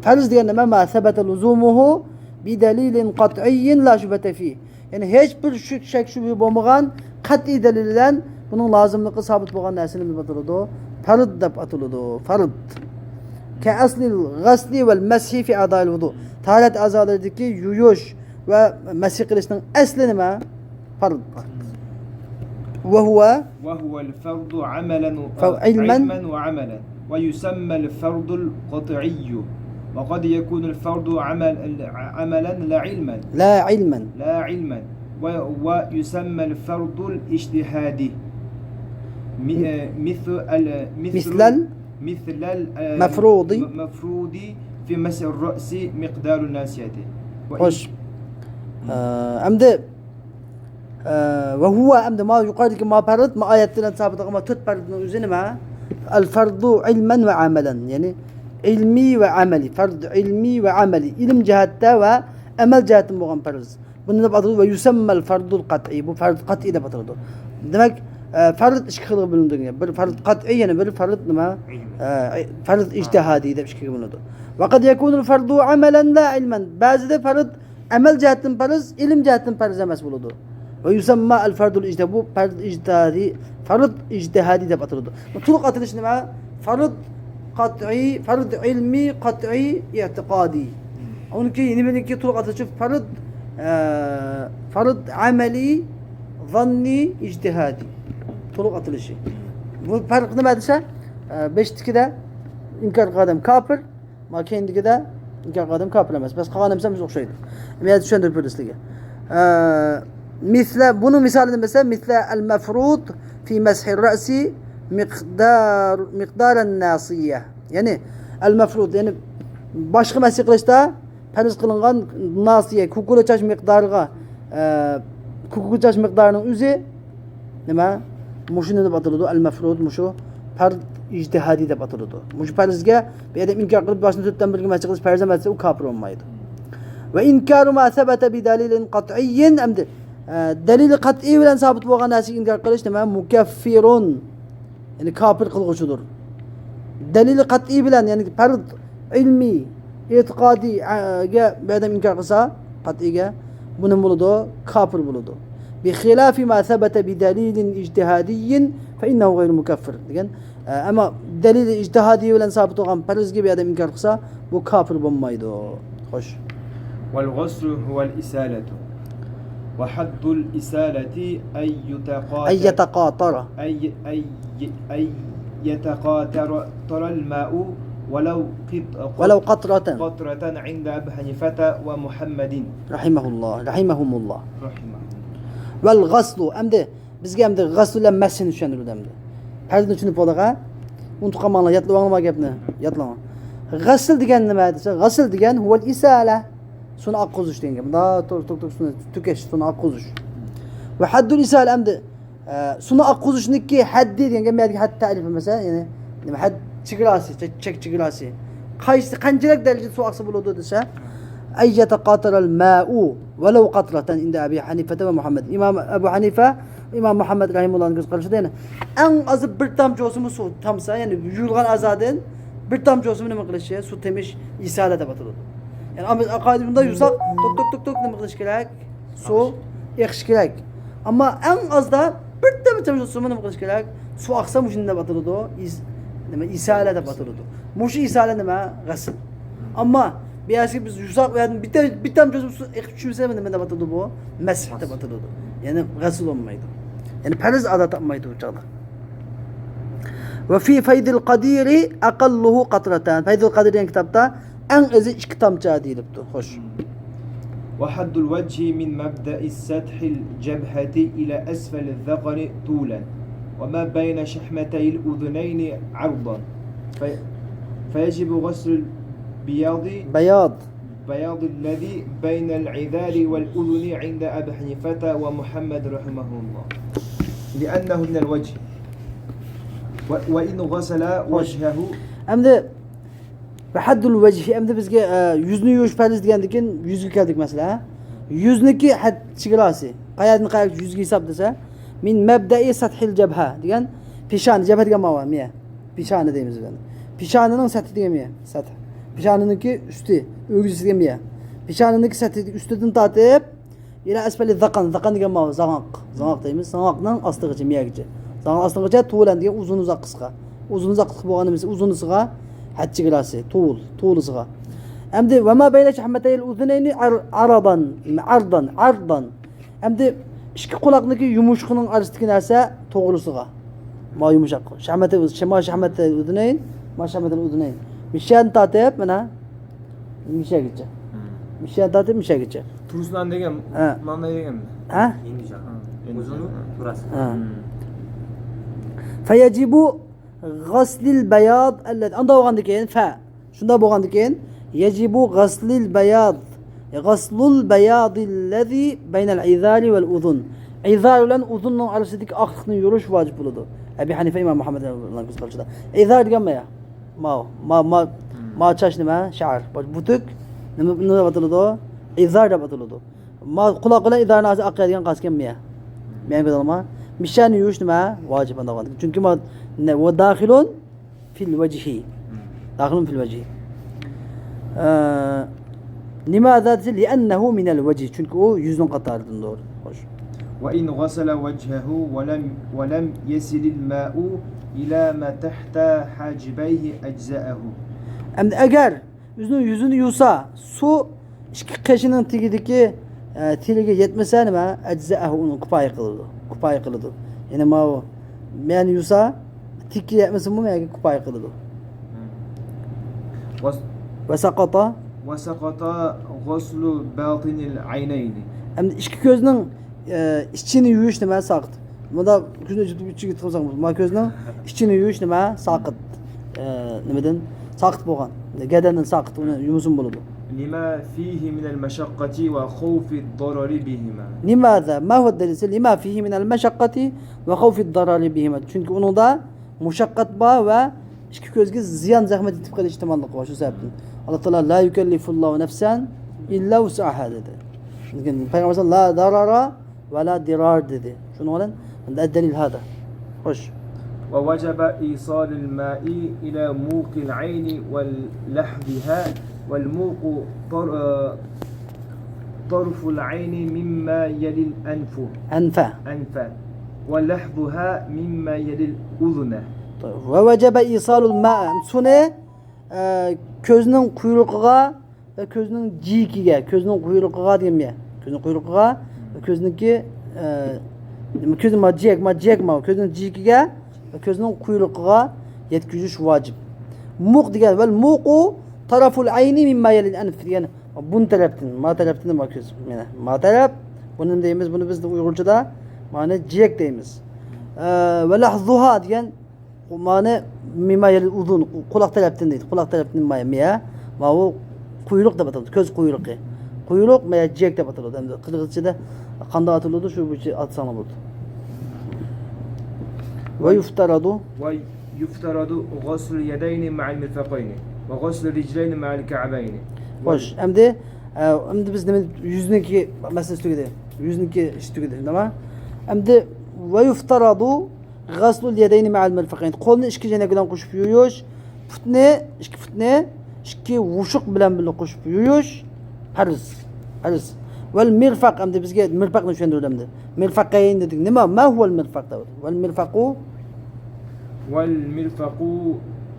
پەرز دېگەن نېمە؟ ما سەبەتە لۇزۇمۇھۇ بىدەلىلىن قەتئىيين لا شۈبھەتە فىھ. يەنى ھېچ بىر شۈك-، شەك شۈبھە بولمىغان قەتئىي دەلىل بىلەن بۇنىڭ لازىملىقى سابىت بولغان نەرسىنى نېمە دەپ ئاتىلىدۇ؟ پەرد دەپ ئاتىلىدۇ. پەرد. كەئەسلىل غەسلى ۋەل مەسھى فى ئەدائىل ۋۇدۇ. تاھارەت ئەزالىرىدىكى يۇيۇش ۋە مەسھى قىلىشنىڭ ئەسلى نېمە؟ پەرد. وهو وهو الفرض عملا و- فر-، علما. علما وعملا. ويسمى الفرض القطعي. وقد يكون الفرض عمل-، عملا لا علما. لا علما. لا علما. و-، ويسمى الفرض الاجتهادي. م-، آه، مثل ال-، مثل مثل ال-، مثل ال-، آه، مفروض. م-، مفروض في مسح الرأس مقدار الناصية. وإن خوش. ئە، ئەمدى، ئە، ۋە ھۇۋە، ئەمدى ما يۇقىرىدىكى ما پەرد، ما ئايەتتىن سابىت قىلغان ما تۆت پەردنىڭ ئۆزى نېمە؟ ئەل فەردۇ ئىلمەن ۋە ئەمەلەن. يەنى ئىلمىي ۋە ئەمەلىي. پەرد ئىلمىي ۋە ئەمەلىي. ئىلىم جەھەتتە ۋە ئەمەل جەھەتتىن بولغان پەرز. بۇنى دەپ ئاتىلىدۇ. ۋە يۇسەممەل فەردۇل قەتئىي. بۇ پەرد قەتئىي دەپ ئاتىلىدۇ. دېمەك، ئە، پەرد ئىككى خىلغا بۆلۈنىدۇ. بىر پەرد قەتئىي، يەنە بىر پەرد نېمە؟ ئە، پەرد ئىجتىھادىي دەپ ئىككىگە بۆلۈنىدۇ. ۋە قەد يەكۇنۇل فەردۇ ئەمەلەن لا ئىلمەن. بەزىدە پەرد ئەمەل جەھەتتىن پەرز، ئىلىم جەھەتتىن پەرز ئەمەس بولىدۇ. ۋە يۇسەمما ئەل فەردۇل ئىجتىھادىي. بۇ پەرد ئىجتىھادىي، فەرد ئىجتىھادىي دەپ ئاتىلىدۇ. بۇ تولۇق ئاتىلىشى نېمە؟ فەرد قەتئىي، فەرد ئىلمىي، قەتئىي ئېتىقادىي. ئۇنىڭكى نېمىنىڭكى تولۇق ئاتىلىشى؟ فەرد، ئە، فەرد ئەمەلىي، زاننىي، ئىجتىھادىي. تولۇق ئاتىلىشى. بۇ پەرق نېمە دېسە، ئە، بېشىدىكىدە ئىنكار قىلغان ئادەم كاپىر، ما كەينىدىكىدە ئىنكار قىلغان ئادەم كاپىر ئەمەس. بەس قالغان ھەممىسى ئوخشايدۇ. مەن ھازىر چۈشەندۈرۈپ بېرىمەن سىلەرگە. ئە، مىسلە، بۇنىڭ مىسالى نېمە دېسە، مىسلە ئەل مەفرۇد فى مەسھىر رەئسى مىقدار، مىقدارەن ناسىيە. يەنى ئەل مەفرۇد، يەنى باشقا مەسھى قىلىشتا پەرز قىلىنغان ناسىيە، كۇكۇلا چاچ مىقدارىغا، ئە، كۇكۇلا چاچ مىقدارىنىڭ ئۆزى نېمە؟ مۇشۇ نېمە دەپ ئاتىلىدۇ؟ ئەل مەفرۇد، مۇشۇ پەرد ئىجتىھادىي دەپ ئاتىلىدۇ. مۇشۇ پەرزگە بىر ئادەم ئىنكار قىلىپ، باشنى تۆتتىن بىرگە مەسچىت قىلىش پەرز ئەمەس دېسە، ئۇ كاپىر بولمايدۇ. ۋە ئىنكارۇ ما سەبەتە بىدەلىلىن قەتئىيين، ئەمدى، ئە، دەلىلى قەتئىي بىلەن سابىت بولغان نەرسىگە ئىنكار قىلىش نېمە؟ مۇكەففىرۇن. يەنى كاپىر قىلغۇچىدۇر. دەلىلى قەتئىي بىلەن، يەنى پەرد ئىلمىي، ئېتىقادىيگە بىر ئادەم ئىنكار قىلسا، قەتئىيگە، بۇ نېمە بولىدۇ؟ كاپىر بولىدۇ. بىخىلافى ما سەبەتە بىدەلىلىن ئىجتىھادىيين فەئىننەھۇ غەيرۇ مۇكەففىر دېگەن. ئە، ئەمما دەلىلى ئىجتىھادىي بىلەن سابىت بولغان پەرزگە بىر ئادەم ئىنكار قىلسا، بۇ كاپىر بولمايدۇ. خوش. والغسل هو الإسالة. وحد الإسالة أن يتقاطر، أن يتقاطر. أن ي-، أن ي-، أن يتقاطر الماء ولو قط-، ولو قطرة. قطرة عند أبي حنيفة ومحمد. رحمه الله، رحمهم الله. رحمه الله. والغسل، ئەمدى بىزگە ئەمدى غەسل بىلەن مەسھنى چۈشەندۈرىدۇ ئەمدى. پەرزنى چۈشىنىپ بولدۇق، ھە؟ ئۇنتۇپ قالماڭلار، يادلاۋالغىن گەپنى. يادلاڭ. غەسل دېگەن نېمە دېسە، غەسل دېگەن ھۇۋەل ئىسالە. سۇنى ئاققۇزۇش دېگەن گەپ. مۇنداق تۇر-، تۇر-، تۇر-، سۇنى تۆكۈش، سۇنى ئاققۇزۇش. ۋە ھەددۇل ئىسالە ئەمدى، ئە، سۇنى ئاققۇزۇشنىڭكى ھەددى دېگەن گەپ، بۇ يەردىكى ھەد تەرىپى مەسىلەن، يەنى نېمە، ھەد چېگراسى، چەك، چەك چېگراسى. قايسى، قانچىلىك دەرىجىدە سۇ ئاقسا بولىدۇ دېسە، ئەن يەتەقاتەرەل مائۇ ۋەلەۋ قەترەتەن ئىندە ئەبى ھەنىفەتە ۋە مۇھەممەد. ئىمام ئەبۇ ھەنىفە، ئىمام مۇھەممەد رەھىمۇللاھنىڭ كۆز قارىشىدا، يەنى ئەڭ ئازى بىر تامچە بولسىمۇ سۇ تامسا، يەنى يۇيۇلغان ئەزادىن بىر تامچە بولسىمۇ نېمە قىلىشى؟ سۇ تېمىش ئىسالە دەپ ئاتىلىدۇ. يەنى ئەمما قائىدە بۇنداق يۇساق، توك، توك، توك، توك نېمە قىلىش كېرەك؟ سۇ ئېقىش كېرەك. ئەمما ئەڭ ئازدا بىر تامچە سۇمۇ نېمە قىلىش كېرەك؟ سۇ ئاقسا مۇشۇنى دەپ ئاتىلىدۇ. ئىس-، نېمە، ئىسالە دەپ ئاتىلىدۇ. مۇشۇ ئىسالە نېمە؟ غەسىل. ئەمما بۇ يەرگە بىز يۇساق بۇ يەردىن بىر تا-، بىر تامچە سۇ ئېقىپ چۈشمىسە نېمە دەپ ئاتىلىدۇ بۇ؟ مەسھ دەپ ئاتىلىدۇ. يەنى غەسىل بولمايدۇ. يەنى پەرز ئادا تاپمايدۇ بۇ چاغدا. ۋە فى فەيزىل قەدىرى ئەقەللۇھۇ قەترەتان. فەيزىل قەدىر دېگەن كىتابتا ئەڭ ئېزى ئىككى تامچە دېيىلىپتۇ. خوش. وحد الوجه من مبدأ سطح الجبهة إلى أسفل الذقن طولا، وما بين شحمتي الأذنين عرضا. في-، فيجب غسل البياض. بياض. البياض الذي بين العذال والأذن عند أبي حنيفة ومحمد رحمه الله، لأنه من الوجه. و-، وإن غسل وجهه. ئەمدى ۋەھەددۇل ۋەجھى، ئەمدى بىزگە، ئە، يۈزنى يۇيۇش پەرز دېگەندىن كېيىن يۈزگە كەلدۇق مەسىلە، ھە؟ يۈزنىڭكى ھەد چېگراسى، قەيەردىن قەيەرگىچە يۈزگە ھېساب دېسە، مىن مەبدەئى سەتھىل جەبھە دېگەن پېشانە، جەبھە دېگەن ماۋۇ، مىيە. پېشانە دەيمىز بىز ئەمدى. پېشانىنىڭ سەتھى دېگەن مىيە، سەتھ. پېشانىنىڭكى ئۈستى، ئۆگزىسى دېگەن مىيە. پېشانىنىڭكى سەتھى ئۈستىدىن تارتىپ، ئىلا ئەسفەلى زاقان، زاقان دېگەن ماۋۇ، زاڭاق. زاڭاق دەيمىز، زاڭاقنىڭ ئاستىغىچە، مىيەگىچە. زاقان ئاستىغىچە تۇلەن دېگەن ئۇزۇن ئۇزاق قىسقا. ئۇزۇن ئۇزاق قىسقا بولغان نېمىسى، ئۇزۇنىسىغا ھەد چېگراسى، تۇل، تۇلىسىغا. ئەمدى ۋەما بەينە شەھمەتەيل ئۇزۇنەينى ئەر-، ئەرەدان، ئەردان، ئەردان. ئەمدى ئىككى قۇلاقنىڭكى يۇمۇشىقىنىڭ ئارىسىدىكى نەرسە توغرىسىغا. ما يۇمشاق. شەھمەتەي، شەما شەھمەتەي ئۇدۇنەين، ما شەھمەتەي ئۇدۇنەين. مىشەدىن تارتىپ، مانا، مىشەگىچە. مىشەدىن تارتىپ، مىشەگىچە. تۇرسۇلان دېگەن، ھە. مانا دېگەنمۇ؟ ھە؟ يېنىك جاق. ھە. ئۇزۇنى تۇراسى. ھە. فەيەجىبۇ غەسلىل بەياض ئەللەزى. ئاندا بولغاندىن كېيىن، فە. شۇنداق بولغاندىكىن، يەجىبۇ غەسلىل بەياض، غەسلۇل بەياضىللەزى بەينەل ئىزارى ۋەل ئۇزۇن. ئىزار بىلەن ئۇزۇننىڭ ئارىسىدىكى ئاقلىقنى يۇيۇش ۋاجىپ بولىدۇ. ئەبى ھەنىفە، ئىمام مۇھەممەد رەھىمەھۇللاھنىڭ كۆز قارىشىدا. ئىزار دېگەن مايا. ماۋۇ. ما، ما، ما چاچ نېمە؟ شەئەر. بۇتۇك. نېمە، نېمە دەپ ئاتىلىدۇ؟ ئىزار دەپ ئاتىلىدۇ. ما قۇلاق بىلەن ئىزارنىڭ ئارىسى ئاق دېگەن قاچكەن مىيە. مەن بىلەلمە. مىشەنى يۇيۇش نېمە؟ ۋاجىپ ئاندا بولغاندىكىن. چۈنكى ما، نە، ۋە داخىلۇن فىل ۋەجھى. داخىلۇن فىل ۋەجھى. ئە، لىماذا دېسە، لىئەننەھۇ مىنەل ۋەجھى. چۈنكى ئۇ يۈزنىڭ قاتارىدىندۇر. خوش. وإن غسل وجهه ولم، ولم يصل الماء إلى ما تحت حاجبيه أجزأه. ئەمدى ئەگەر ئۆزىنىڭ يۈزىنى يۇسا، سۇ ئىككى قېشىنىڭ تېگىدىكى، ئە، تېلىگە يەتمىسە نېمە؟ ئەجزەئەھۇ، ئۇنى كۇپايە قىلىدۇ. كۇپايە قىلىدۇ. يەنى ماۋۇ، مەن يۇسا، تېگىگە يەتمىسىمۇ مەگە كۇپايە قىلىدۇ. ۋەس-، ۋەسەقەتە. ۋەسەقەتە غۇسلۇ باتىنىل ئەينەينى. ئەمدى ئىككى كۆزنىڭ ئە، ئىچىنى يۇيۇش نېمە ساقىت. مۇندا كۆزنى ئېچىپ ئىچىگە تىقىپ ساقىت. ما كۆزنىڭ ئىچىنى يۇيۇش نېمە ساقىت. ئە، نېمىدىن؟ ساقىت بولغان. گەدەندىن ساقىت، ئۇنى يۇمىسىمۇ بولىدۇ. لما فيه من المشقة وخوف الضرر بهما. لماذا؟ ما هو الدليل؟ لما فيه من المشقة وخوف الضرر بهما. چۈنكى ئۇنىڭدا مۇشەققەت بار ۋە ئىككى كۆزگە زىيان، زەخمەت يېتىپ قېلىش ئېھتىماللىقى بار. شۇ سەۋەبتىن ئاللا تائالا لا يۇكەللىفۇللاھۇ نەفسەن ئىللا ۋۇسئەھا دېدى. لېكىن پەيغەمبەر لا زارارا ۋە لا دىرار دېدى. شۇنىڭ بىلەن ئەددەلىل ھادا. خوش. ووجب إيصال الماء إلى موق العين ولحظها، والموق طر-، طرف العين مما يلي الأنف. ئەنفە. أنف. ولحظها مما يلي الأذن. ۋە ۋەجەبە ئىسالۇل ماء. سۇنى، ئە، كۆزنىڭ قۇيرۇقىغا ۋە كۆزنىڭ جىيىكىگە، كۆزنىڭ قۇيرۇقىغا دېگەن يە. كۆزنىڭ قۇيرۇقىغا ۋە كۆزنىڭكى، ئە، كۆزنىڭ ما جىيەك، ما جىيەك ما، كۆزنىڭ جىيىكىگە ۋە كۆزنىڭ قۇيرۇقىغا يەتكۈزۈش ۋاجىپ. مۇق دېگەن، ۋەل مۇقۇ تەرەفۇل ئەينى مىمما يەلىل ئەنف دېگەن، بۇن تەرەپتىن، ما تەرەپتىن ما كۆز، مانا ما تەرەپ، بۇنى دەيمىز، بۇنى بىز ئۇيغۇرچىدا مانا جىيەك دەيمىز. ئە، ۋە لەھزۇھا دېگەن، مانا مىما يەلىل ئۇزۇن، قۇلاق تەرەپتىن دەيدۇ. قۇلاق تەرەپتىن مايا، مىيە، ماۋۇ قۇيرۇق دەپ ئاتىلىدۇ. كۆز قۇيرۇقى. قۇيرۇق مايا جىيەك دەپ ئاتىلىدۇ. ئەمدى قىرغىزچىدا قانداق ئاتىلىدۇ، شۇ بويىچە ئاتىساڭلار بولىدۇ. ۋە يۇفتەرەدۇ. ويفترض غسل اليدين مع المرفقين وغسل الرجلين مع الكعبين. خوش، ئەمدى، ئە، ئەمدى بىز نېمە، يۈزنىڭكى مەسىلىسى تۈگىدى. يۈزنىڭكى ئىشى تۈگىدى، شۇنداقمۇ؟ ئەمدى ۋە يۇفتەرەدۇ غەسلۇل يەدەينى مەئەل مىرفەقەين. قولنى ئىككى جەينەك بىلەن قوشۇپ يۇيۇش، پۇتنى، ئىككى پۇتنى ئىككى ۋۇشۇق بىلەن بىللە قوشۇپ يۇيۇش پەرز. پەرز. ۋەل مىرفەق، ئەمدى بىزگە مىرفەقنى چۈشەندۈرىدۇ ئەمدى. مىرفەقەين دېدۇق. نېمە؟ ما ھۇۋەل مىرفەق دەۋاتىدۇ. ۋەل مىرفەقۇ. ۋەل مىرفەقۇ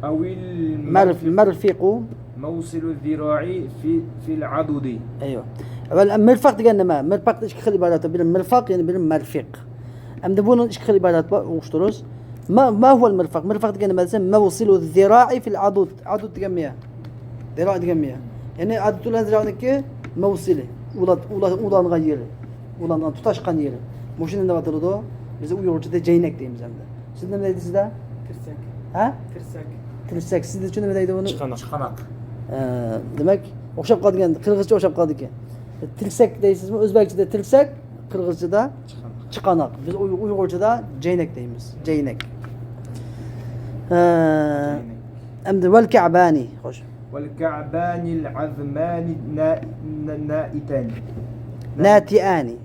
ئەۋىل مەرف-، مەرفىقۇ. مەۋسىلۇ زىرائى في، في العضد. ئەيۋە. ۋەل مىرفەق دېگەن نېمە؟ مىرفەقتا ئىككى خىل ئىبارەت بار. بىرى مىرفەق، يەنە بىرى مەرفىق. ئەمدى بۇنىڭ ئىككى خىل ئىبارەت بار، ئوقۇشتۇرۇز. ما، ما ھۇۋەل مىرفەق؟ مىرفەق دېگەن نېمە دېسە، مەۋسىلۇ زىرائى فىل ئادۇد. ئادۇد دېگەن مىيە. زىرا دېگەن مىيە. يەنى ئادۇد بىلەن زىرانىڭكى مەۋسىلى. ئۇلا-، ئۇلا-، ئۇلانغان يېرى. ئۇلانغان، تۇتاشقان يېرى. مۇشۇنى نېمە دەۋاتىدۇ؟ بىز ئۇيغۇرچىدا جەينەك دەيمىز ئەمدى. سىز نېمە دەيدىسىز دە؟ تىرسەك. ھە؟ تىرسەك. تىرسەك. سىزدىچۇ نېمە دەيدۇ بۇنى؟ چىقاناق. چىقاناق. ئە، دېمەك، ئوخشاپ قالىدىكەن، قىرغىزچە ئوخشاپ قالىدىكەن. تىلسەك دەيسىزمۇ؟ ئۆزبەكچىدە تىلسەك، قىرغىزچىدا چىقاناق. بىز ئۇي-، ئۇيغۇرچىدا جەينەك دەيمىز. جەينەك. ھە. ئەمدى ۋەل كەبانى. خوش. ۋەل كەبانىل ئەزمانى نا-، نا-، نائىتانى. ناتىئانى.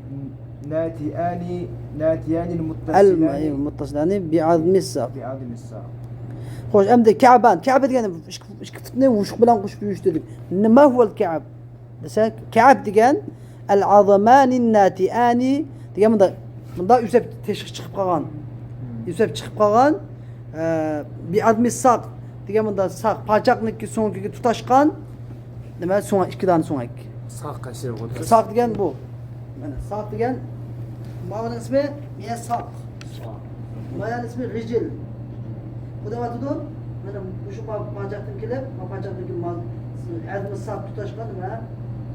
ناتىئانى، ناتىئانى ئەل مۇتتەسىلانى. مۇتتەسىلانى بىئەزمىس ساق. بىئەزمىس ساق. خوش، ئەمدى كەبان. كەبە دېگەن ئىككى، ئىككى پۇتنى ۋۇشۇق بىلەن قوشۇپ يۇيۇش دېدۇق. نېمە ھۇۋەل كەب دېسە، كەب دېگەن ئەل ئەزمانى ناتىئانى دېگەن مۇندا، مۇندا يۈسۈپ تېشىغا چىقىپ قالغان. يۈسۈپ چىقىپ قالغان، ئە، بىئەزمىس ساق دېگەن مۇندا ساق، پاچاقنىڭكى سۆڭىكىگە تۇتاشقان، نېمە، سۆڭەك، ئىككى دانە سۆڭەك. ساق قەشەي بولدى. ساق دېگەن بۇ. مانا ساق دېگەن، ماۋۇنىڭ ئىسمى مىيە ساق. مايانىڭ ئىسمى رىجىل. بۇ دەۋاتىدۇ. مانا مۇشۇ پا-، پاچاقتىن كېلىپ، ما پاچاقتىن كېلىپ، ما-، ئەزمە ساق تۇتاشقان نېمە؟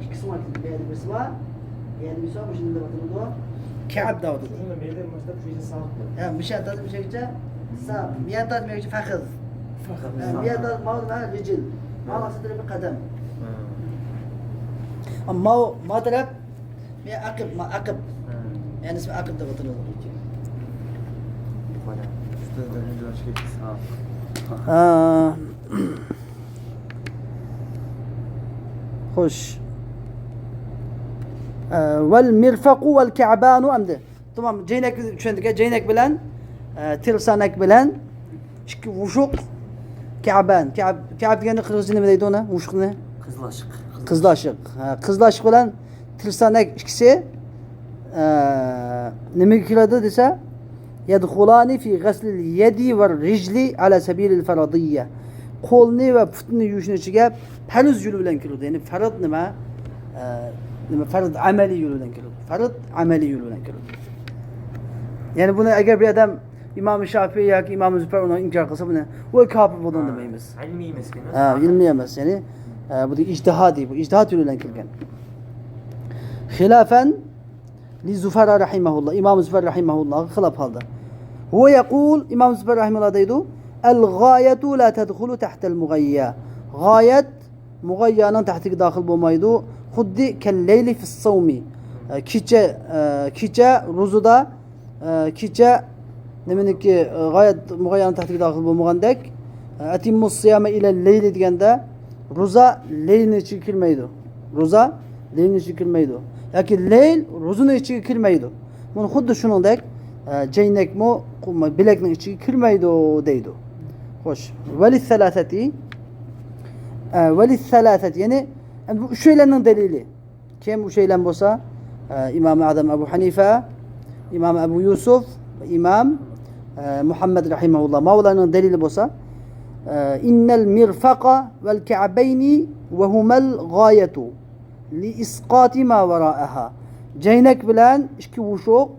ئىككى سۆڭەك. بۇ يەردە بىرسى بار. بۇ يەردە بىرسى بار. مۇشۇنى دەۋاتىدۇ. كەب دەۋاتىدۇ. شۇنى مەيدە مۇشۇنداق كۈيچە ساق. ھە، مۇشۇ يەردە مۇشۇ يەرگىچە ساق. مۇ يەردە مۇشۇ يەرگىچە فەخىز. فەخىز. ھە، مۇ يەردە ماۋۇ نېمە؟ رىجىل. ماۋۇ ئاستى تەرىپى قەدەم. ماۋۇ، ما تەرەپ مە ئەقىب، ما ئەقىب. يەنى ئىسمى ئەقىب دەپ ئاتىلىدۇ. ھە. خوش. ئە، ۋەل مىرفەقۇ ۋەل كەبانۇ ئەمدى. تامام، جەينەك چۈشەندۇق، جەينەك بىلەن، ئە، تىرسانەك بىلەن ئىككى ۋۇشۇق، كەبان. كەب-، كەب دېگەندە قىرغىزچە نېمە دەيدۇ ئۇنى؟ ۋۇشۇقنى؟ قىزلاشىق. قىزلاشىق. ھە، قىزلاشىق بىلەن تىرسانەك ئىككىسى، ئە، نېمىگە كىرىدۇ دېسە، يەدخۇلانى فى غەسلىل يەدى ۋە رىجلى ئەلا سەبىلىل فەرىدىييە. قولنى ۋە پۇتنى يۇيۇشنىڭ ئىچىگە پەرز يولى بىلەن كىرىدۇ. يەنى پەرز نېمە؟ ئە، نېمە، پەرز ئەمەلىي يولى بىلەن كىرىدۇ. پەرز ئەمەلىي يولى بىلەن كىرىدۇ. يەنى بۇنى ئەگەر بىر ئادەم ئىمام شافىي ياكى ئىمام زۇفەر ئۇنى ئىنكار قىلسا، بۇنى، ئۇ كاپىر بولدى دېمەيمىز. ئىلمىي ئەمەسكەن. ھە، ئىلمىي ئەمەس، يەنى، ئە، بۇ ئىجتىھادىي، بۇ ئىجتىھاد يولى بىلەن كىرگەن. خىلاپەن لى زۇفەر رەھىمەھۇللا، ئىمام زۇفەر رەھىمەھۇللاغا خىلاپ ھالدا. ھۇۋە يەقۇل، ئىمام زۇفەر رەھىمەھۇللا دەيدۇ، ئەل غايەتۇ لا تەدخۇلۇ تەھتەل مۇغەييە. غايەت مۇغەييانىڭ تەھتىگە داخىل بولمايدۇ. خۇددى كەللەيلى فىسسەۋمى. ئە، كېچە، ئە، كېچە روزىدا، ئە، كېچە نېمىنىڭكى، ئە، غايەت مۇغەييانىڭ تەھتىگە داخىل بولمىغاندەك، ئە، ئەتىممۇ سىيامە ئىلە لەيلى دېگەندە، روزا لەيلنىڭ ئىچىگە كىرمەيدۇ. روزا لەيلنىڭ ئىچىگە كىرمەيدۇ. ياكى لەيل روزىنىڭ ئىچىگە كىرمەيدۇ. بۇنى خۇددى شۇنىڭدەك، ئە، جەينەكمۇ بىلەكنىڭ ئىچىگە كىرمەيدۇ دەيدۇ. خوش. ۋەلىسسەلاسەتى. ئە، ۋەلىسسەلاسەتى، يەنى، يەنى بۇ ئۈچەيلەننىڭ دەلىلى. كىم ئۈچەيلەن بولسا، ئە، ئىمام ئادەم ئەبۇ ھەنىفە، ئىمام ئەبۇ يۈسۈف، ئىمام، ئە، مۇھەممەد رەھىمەھۇللا. ماۋۇلارنىڭ دەلىلى بولسا، ئە، ئىننەل مىرفەقە ۋەل كەبەينى ۋە ھۇمەل غايەتۇ لى ئىسقاتى ما ۋەرائەھا. جەينەك بىلەن ئىككى ۋۇشۇق،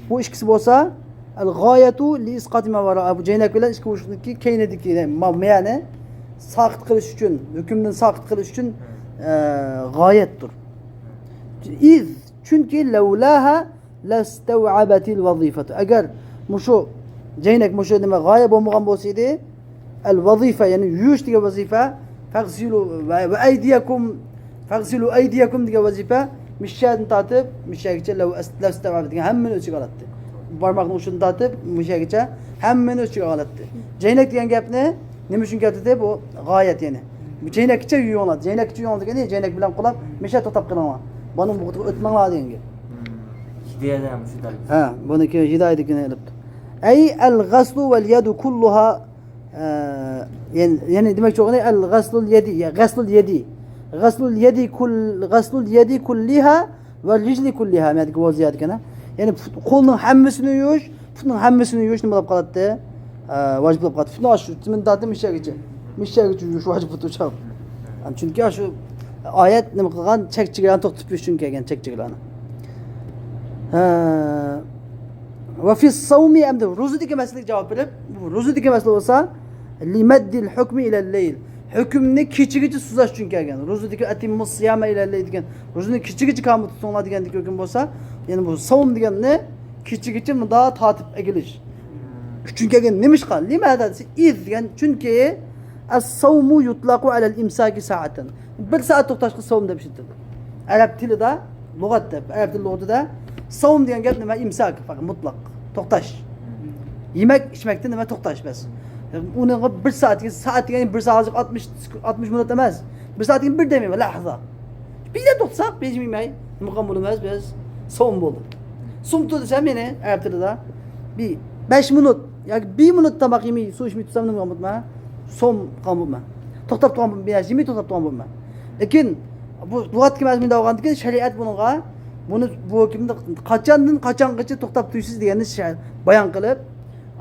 بۇ ئىككىسى بولسا، ئەل غايەتۇ لى ئىسقاتى ما ۋەرائەھا. بۇ جەينەك بىلەن ئىككى ۋۇشۇقنىڭكى كەينىدىكى، ما-، مەيەنى ساقىت قىلىش ئۈچۈن، ھۆكۈمدىن ساقىت قىلىش ئۈچۈن، ئە، غايەتتۇر. ئىز، چۈنكى، لەۋلاھا لاستەۋئەبەتىل ۋەزىفەتۇ. ئەگەر مۇشۇ جەينەك، مۇشۇ نېمە، غايە بولمىغان بولسا ئىدى، ئەل ۋەزىفە، يەنى يۇيۇش دېگەن ۋەزىپە، فەغسىلۇ ۋە، ۋە ئەيدىيەكۇم، فەغسىلۇ ئەيدىيەكۇم دېگەن ۋەزىپە، مىششەدىن تارتىپ مىششەگىچە لەۋ ئەس-، لەستەۋئەبە دېگەن ھەممىنى ئۆز ئىچىگە ئالاتتى. بارماقنىڭ ئۇچىدىن تارتىپ مىششەگىچە ھەممىنى ئۆز ئىچىگە ئالاتتى. جەينەك دېگەن گەپنى نېمە ئۈچۈن كەلتۈردى؟ بۇ غايەت، يەنى جەينەككىچە يۇيۇڭلار. جەينەككىچە يۇيۇڭلار دېگەن، جەينەك بىلەن قولاپ مىششە توختاپ قېلىڭلار. بۇنىڭ بۇغىتىغا ئۆتمەڭلار دېگەن گەپ. ھىدايەدە مۇشۇ دەل. ھە، بۇنىڭكى ھىدايەدىكىنى ئېلىپتۇ. ئەي ئەل غەسلۇ ۋەل يەدۇ كۇللۇھا، ئە، يەنى، يەنى دېمەكچى بولغىنى ئەل غەسلۇل يەدى، يە، غەسلۇل يەدى. غەسلۇل يەدى كۇل-، غەسلۇل يەدى كۇللىھا ۋە رىجلى كۇللىھا، مەدىكى ۋەزىيەت ئىكەن. يەنى پۇت-، قولنىڭ ھەممىسىنى يۇيۇش، پۇتنىڭ ھەممىسىنى يۇيۇش نېمە بولۇپ قالاتتى؟ ئە، ۋاجىپ بولۇپ قالاتتى. پۇتنىڭ ئاشۇ تىمىن تارتىپ مىششەگىچە، مىششەگىچە يۇيۇش ۋاجىپ بولۇپ تۇرۇپ. چۈنكى ئاشۇ ئايەت نېمە قىلغان؟ چەك چېگرانى توختىتىپ بېرىش ئۈچۈن كەلگەن چەك چېگرانى. ھە. ۋە فىس سەۋمى، ئەمدى روزىدىكى مەسىلىگە جاۋاب بېرىپ، روزىدىكى مەسىلە بولسا، لىمەددىل ھۆكمى ئىلەل لەيل. ھۆكۈمنى كېچىگىچە سوزاش ئۈچۈن كەلگەن. روزىدىكى ئەتىممۇ سىيامە ئىلەل لەيل دېگەن، روزىنى كېچىگىچە كامىل تۇتۇڭلار دېگەندىكى ھۆكۈم بولسا، يەنى بۇ سەۋم دېگەننى كېچىگىچە مۇنداق تارتىپ ئەگىلىش ئۈچۈن كەلگەن. نېمىشقا؟ لىماذا دېسە، ئىز دېگەن، چۈنكى، ئەس سەۋمۇ يۇتلاقۇ ئەلەل ئىمساكى سائەتەن. بىر سائەت توختاشقا سوم دەپ ئىشلىتىلىدۇ. ئەرەب تىلىدا، لۇغەتتە، ئەرەب تىلى لۇغىتىدە سوم دېگەن گەپ نېمە؟ ئىمساك، پەقەت مۇتلەق، توختاش. يېمەك، ئىچمەكتىن نېمە؟ توختاش، بەس. ئۇنىڭغا بىر سائەت دېگەن، سائەت دېگەن بىر سائەت ئاتمىش، ئاتمىش مىنۇت ئەمەس. بىر سائەت دېگەن بىر دەم، لەھزا. بىردەم توختىساق، بىر يېمەي، نېمە قىلغان بولىمىز بىز؟ سوم بولدى. سوم دېسەم مېنى ئەرەب تىلىدا بىر بەش مىنۇت ياكى بىر مىنۇت تاماق يېمەي، سۇ ئىچمەي تۇرسام نېمە قىلغان بولىمەن؟ سوم قىلغان بولىمەن. توختاپ تۇرغان بولىمەن، بىر نەرسە يېمەي توختاپ تۇرغان بولىمەن. لېكىن بۇ لۇغەتتىكى مەزمۇندا بولغاندىكىن شەرىئەت بۇنىڭغا، بۇنى، بۇ ھۆكۈمدە قاچاندىن قاچانغىچە توختاپ تۇرىسىز دېگەننى شە-، بايان قىلىپ،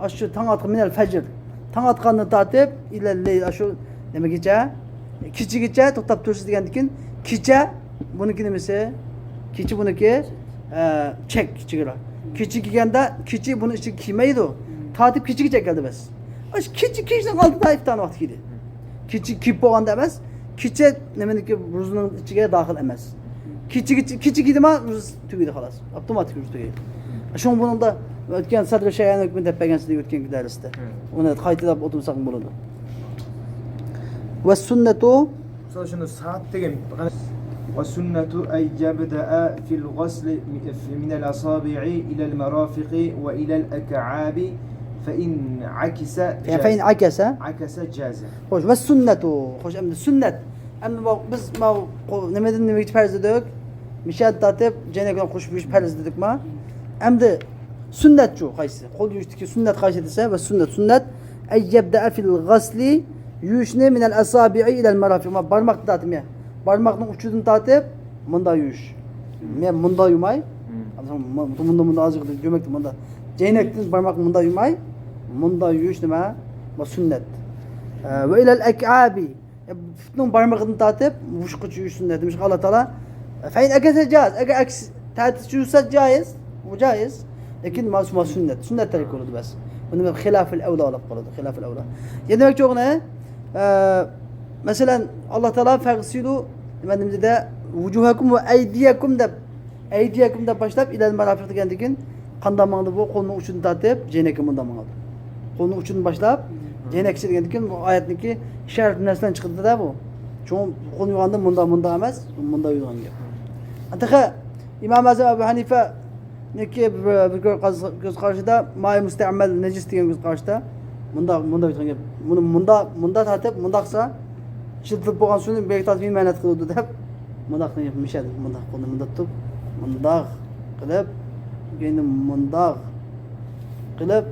ئاشۇ تاڭ ئاتقان، مىنەل فەجر، تاڭ ئاتقاندىن تارتىپ، ئىلەل لەيل، ئاشۇ نېمىگىچە؟ كېچىگىچە توختاپ تۇرىسىز دېگەندىكىن، كېچە بۇنىڭكى نېمىسى؟ كېچە بۇنىڭكى، ئە، چەك، چېگرا. كېچە كىرگەندە، كېچە بۇنىڭ ئىچىگە كىرمەيدۇ. تارتىپ كېچىگىچە كەلدى بەس. ئاشۇ كېچە كىرىشنىڭ ئالدىدا ئىپتارنىڭ ۋاقتى كىردى. كېچە كىرىپ بولغاندا ئەمەس، كېچە نېمىنىڭكى، روزىنىڭ ئىچىگە داخىل ئەمەس. كېچىگىچە، كېچە كىردىما، روزا تۈگىدى خالاس. ئاپتوماتىك روزا تۈگەيدۇ. شۇڭا بۇنىڭدا ئۆتكەن سەدرى شەرئەنىڭ ھۆكمىنى دەپ بەرگەنسىدى ئۆتكەن دەرستە. ئۇنى قايتىلاپ ئوتۇرساقمۇ بولىدۇ. ۋەسسۇننەتۇ. مىسال شۇنى سائەت دېگەن. ۋەسسۇننەتۇ ئەن يەبدەئە فىل غەسلى مىنەل ئەسابىئى ئىلەل مەرافىقى ۋە ئىلەل ئەكئابى فەئىن ئەكسە فەئىن ئەكسە. ئەكسە جازە. خوش، ۋەسسۇننەتۇ. خوش، ئەمدى سۈننەت. ئەمدى ماۋۇ، بىز ماۋۇ قو-، نېمىدىن نېمىگىچە پەرز دېدۇق؟ مىشەدىن تارتىپ جەينەكنى قوشۇپ يۇيۇش پەرز دېدۇقما؟ ئەمدى سۈننەتچۇ قايسى؟ قول يۇيۇشتىكى سۈننەت قايسى دېسە، ۋەسسۇننەت، سۈننەت، ئەن يەبدەئە فىل غەسلى، يۇيۇشنى، مىنەل ئەسابىئى ئىلەل مەرافىق، ما بارماقتىن تارتىپ، يا، بارماقنىڭ ئۇچىدىن تارتىپ مۇنداق يۇيۇش. مم. مەن مۇنداق يۇماي، مم. مۇنداق، مۇنداق ئازراق جۆمەكتە مۇنداق. جەينەكتىن بارماق مۇنداق يۇماي، مۇنداق يۇيۇش نېمە؟ بۇ سۈننەت. ئە، ۋە ئىلەل ئەكئابى. يا، پۇتنىڭ بارمىقىدىن تارتىپ مۇشۇققىچە يۇيۇش سۈننەت. دېمىشقا، ئاللا تائالا، فەئىن ئەكسە جاز، ئەگەر ئەكس تەتۈرسە يۇسا جايىز، بۇ جايىز. لېكىن مانا شۇ سۈننەت، سۈننەت تەرك بولىدۇ بەس. بۇنى خىلاپىل ئەۋلا دەپ قالىدۇ، خىلاپىل ئەۋلا. يەنە دېمەكچى بولغىنى، ئە، مەسىلەن، ئاللا تائالا فەغسىلۇ، نېمە، نېمە دېدى؟ ۋۇجۇھەكۇم ۋە ئەيدىيەكۇم دەپ، ئەيدىيەكۇم دەپ باشلاپ، ئىلەل مەرافىق دېگەندىن كېيىن، قانداق ماڭىدۇ بۇ؟ قولنىڭ ئۇچىدىن تارتىپ، جەينەككە مۇنداق ماڭىدۇ. قولنىڭ ئۇچىدىن باشلاپ، جەينەككىچە دېگەندىن كېيىن، بۇ ئايەتنىڭكى ئىشارەت نەرسىدىن چىقىدۇ-دە بۇ. شۇڭا قولنى يۇغاندا مۇنداق، مۇنداق ئەمەس، مۇنداق يۇيىدىغان گەپ. تېخى ئىمام ئەزەم ئەبۇ ھەنىفەنىڭكى بىر، بىر كۆز قارىشىدا، مائى مۇستەئمەل نەجىس دېگەن كۆز قاراشتا، مۇنداق، مۇنداق يۇيىدىغان گەپ. بۇنى مۇنداق، مۇنداق تارتىپ، مۇنداق قىلسا، ئىشلىتىلىپ بولغان سۇنى بېرىپ تارتىپ مەنئەت قىلىدۇ دەپ، مۇنداق قىلىپ مىشەدە، مۇنداق قولنى مۇنداق تۇتۇپ، مۇنداق قىلىپ، كېيىن مۇنداق قىلىپ،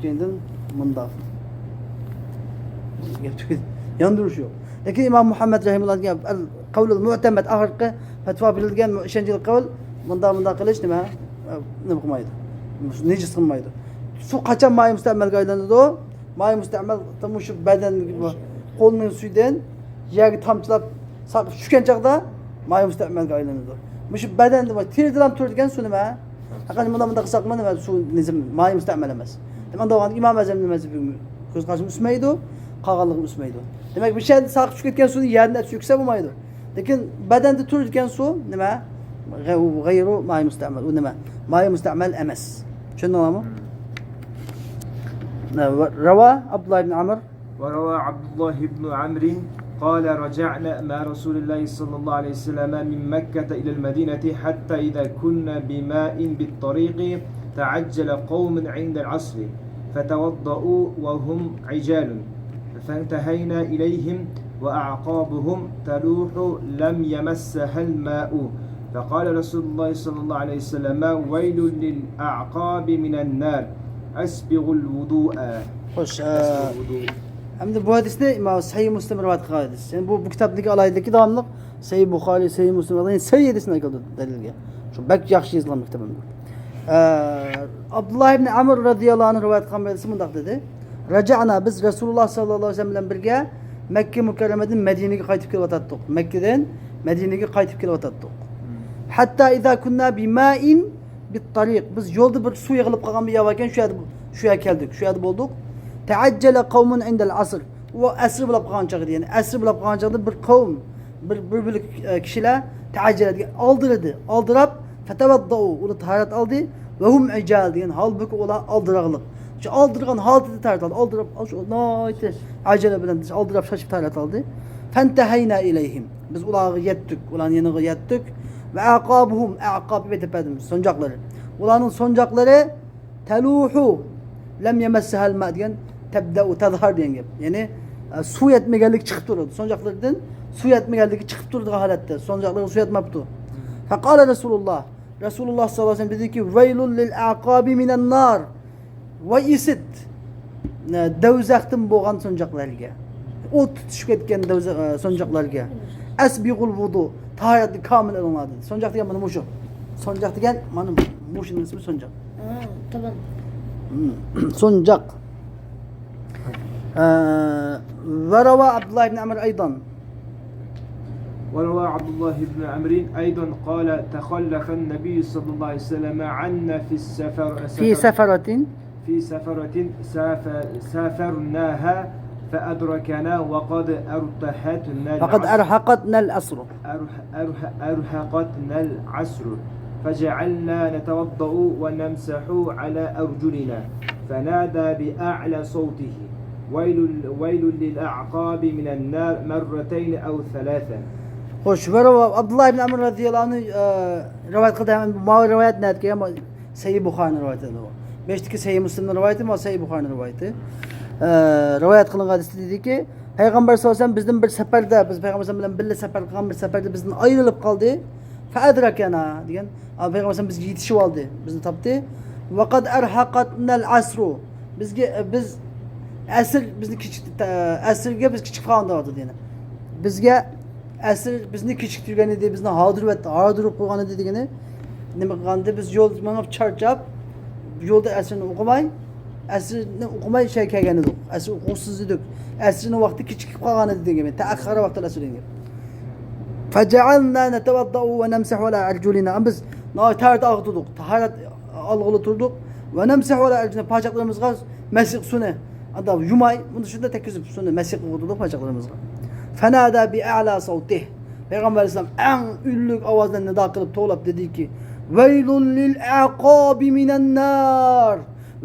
كېيىندىن مۇنداق. گەپ تۈگىدى. ياندۇرۇش يوق. لېكىن ئىمام مۇھەممەد رەھىمۇللاھ دېگەن قەۋلۇل مۇئتەمەد، ئاخىرقى پەتىۋا بېرىلگەن ئىشەنچلىك قەۋل، مۇنداق، مۇنداق قىلىش نېمە؟ نېمە قىلمايدۇ. نىجىس قىلمايدۇ. سۇ قاچان مائى مۇستەئمەلگە ئايلىنىدۇ؟ مائى مۇستەئمەل مۇشۇ بەدەن، قولنىڭ سۈيىدىن يەرگە تامچىلاپ ساقىپ چۈشكەن چاغدا مائى مۇستەئمەلگە ئايلىنىدۇ. مۇشۇ بەدەندە، تېرىدىلا تۇرىدىغان سۇ نېمە؟ پەقەت مۇنداق، مۇنداق قىلساقمۇ نېمە، سۇ نېمە، مائى مۇستەئمەل ئەمەس. دېمەك، ئۇنداق بولغاندا ئىمام ئەزەمنىڭ مەزھىپى كۆز قارىشىمۇ ئۆسمەيدۇ، قالغانلىقى ئۆسمەيدۇ. دېمەك، بىر شەيدە ساقىپ چۈشۈپ كەتكەن سۇنى يەردىن ئەتۈشۈرسە بولمايدۇ. لېكىن بەدەندە تۇرىدىكەن سۇ نېمە؟ غەي-، غەيرۇ مائى مۇستەئمەل. ئۇ نېمە؟ مائى مۇستەئمەل ئەمەس. چۈشەندىڭلارمۇ؟ رەۋا ئابدۇللا ئىبن ئەمر. وروى عبد الله بن عمرو قال: رجعنا مع رسول الله صلى الله عليه وسلم من مكة إلى المدينة حتى إذا كنا بماء بالطريق تعجل قوم عند العصر فتوضؤوا وهم عجال فانتهينا إليهم وأعقابهم تلوح لم يمسها الماء فقال رسول الله صلى الله عليه وسلم: ويل للأعقاب من النار أسبغوا الوضوء. خوش، ئە، ئەسبىغۇل ۋۇدۇ. ئەمدى بۇ ھەدىسنى ئىمام سەھىھ مۇسلىم رىۋايەت قىلغان ھەدىس. يەنى بۇ، بۇ كىتابتىكى ئالاھىدىلىكى داۋاملىق سەھىھ بۇخارى، سەھىھ مۇسلىم، سەھىھ ھەدىسنى ئەكەلدى دەلىلگە. شۇ بەك ياخشى يېزىلغان بىر كىتاب ئەمدى. ئە، ئابدۇللا ئىبن ئەمر رەزىياللاھۇ ئەنھۇ رىۋايەت قىلغان بىر ھەدىسى مۇنداق دېدى: رەجەئنا، بىز رەسۇلۇللا ساللاللاھۇ ئەلەيھى ۋەسەللەم بىلەن بىرگە مەككە مۇكەررەمەدىن مەدىنىگە قايتىپ كېلىۋاتاتتۇق. مەككىدىن مەدىنىگە قايتىپ كېلىۋاتاتتۇق. ھەتتا ئىزا كۇننا بىمائىن بىت تارىق. بىز يولدا بىر سۇ يىغىلىپ قالغان بىر يەر باركەن، شۇ يەردە، شۇ يەرگە كەلدۇق، شۇ يەردە بولدۇق. تەئەججەلە قەۋمۇن ئىندەل ئەسر. ئۇ ئەسىر بولاپ قالغان چاغ ئىدى. يەنى ئەسىر بولاپ قالغان چاغدا بىر قەۋم، بىر، بىر بۆلەك، ئە، كىشىلەر تەئەججەلە دېگەن ئالدىرىدى، ئالدىراپ، فەتەۋەددەئۇ، ئۇلار تاھارەت ئالدى، ۋەھۇم ئىجال دېگەن، ھالبۇكى ئۇلار ئالدىراقلىق. شۇ ئالدىرىغان ھالىتىدە تاھارەت ئالدى، ئالدىراپ، شۇ ناھايىتى ئەجەلە بىلەن ئالدىراپ شاشىپ تاھارەت ئالدى. فانتهينا إليهم. بىز ئۇلارغا يەتتۇق، ئۇلارنىڭ يېنىغا يەتتۇق. وأعقابهم، ئەقاب دەپ ئاتىدۇ، سونجاقلىرى. ئۇلارنىڭ سونجاقلىرى تلوح لم يمسها الماء دېگەن، تبدأ تظهر دېگەن گەپ. يەنى، ئە، سۇ يەتمىگەنلىكى چىقىپ تۇرىدۇ. سونجاقلىرىدىن سۇ يەتمىگەنلىكى چىقىپ تۇرىدىغان ھالەتتە. سونجاقلىرىغا سۇ يەتمەپتۇ. فقال رسول الله، رەسۇلۇللاھ سەللەللاھۇ ئەلەيھى ۋەسەللەم دېدىكى، ويل للأعقاب من النار. ۋاي ئىسىت! دوزاختىن بولغان سونجاقلارغا. ئوت تۇتۇشۇپ كەتكەن دوزا-، ئە، سونجاقلارغا. أسبغوا الوضوء، تاھارەتنى كامىل ئېلىڭلار دېدى. سونجاق دېگەن مانا مۇشۇ. سونجاق دېگەن مانا مۇشۇنىڭ ئىسمى سونجاق. ھا، تامام. سونجاق. ئە، وروى عبد الله بن عمرو أيضا. وروى عبد الله بن عمرو أيضا قال: تخلف النبي صلى الله عليه وسلم عنا في السفر، في سفرة. في سفرة ساف-، سافرناها فأدركنا وقد أرهقتنا وقد العصر. أرهقتنا العصر. أرح-، أرح-، أرهقتنا العصر. فجعلنا نتوضأ ونمسح على أرجلنا. فنادى بأعلى صوته: ويل، ويل للأعقاب من النار مرتين أو ثلاثا. خوش، وروى عبد الله بن عمرو رضي الله عنه، ئە، رىۋايەت قىلدى. ھەم بۇ رىۋايەت نەدىكى؟ سەھىھ بۇخارىنىڭ رىۋايىتى بۇ. بېشىدىكى سەھىھ مۇسلىمنىڭ رىۋايىتى، ماۋۇ سەھىھ بۇخارىنىڭ رىۋايىتى. ئە، رىۋايەت قىلىنغان ھەدىستە دېدىكى، پەيغەمبەر سەللەللاھۇ ئەلەيھى ۋەسەللەم بىزدىن بىر سەپەردە، بىز پەيغەمبەر بىلەن بىللە سەپەر قىلغان بىر سەپەردە بىزدىن ئايرىلىپ قالدى. فأدركنا دېگەن، ئە، پەيغەمبەر بىزگە يېتىشىپ ئالدى، بىزنى تاپتى. وقد أرهقتنا العصر، بىزگە، بىز ئەسىر، بىزنى كېچىك-، ئەسىرگە بىز كېچىكىپ قالغان دەۋاتىدۇ يەنە. بىزگە ئەسىر بىزنى كېچىكتۈرگەن ئىدى، بىزنى ھاردۇرۇپ، ھاردۇرۇپ قويغان ئىدى دېگىنى نېمە قىلغانىدى؟ بىز يولدا مېڭىپ چارچاپ، يولدا ئەسىرنى ئوقۇماي، ئەسىرنى ئوقۇماي شەي كەلگەن ئىدۇق. ئەسىر ئوقۇغۇسىز ئىدۇق. ئەسىرنىڭ ۋاقتى كېچىكىپ قالغان ئىدى دېگەن، تەئەخخەرە ۋاقتىل ئەسىر دېگەن. فجعلنا نتوضأ ونمسح على أرجلنا. بىز ناھايىتى تاھارەت ئالغىلى تۇردۇق. تاھارەت ئالغىلى تۇردۇق. ونمسح على أرجلنا، پاچاقلىرىمىزغا مەسىھ سۇنى، ئاندا يۇماي، بۇنى شۇنداق تەگكۈزۈپ سۇنى مەسىھ قىلغۇدۇق پاچاقلىرىمىزغا. فنادى بأعلى صوته. پەيغەمبەر ئەلەيھىسسالام ئەڭ ئۈنلۈك ئاۋاز بىلەن نىدا قىلىپ توۋلاپ دېدىكى، ويل للأعقاب من النار.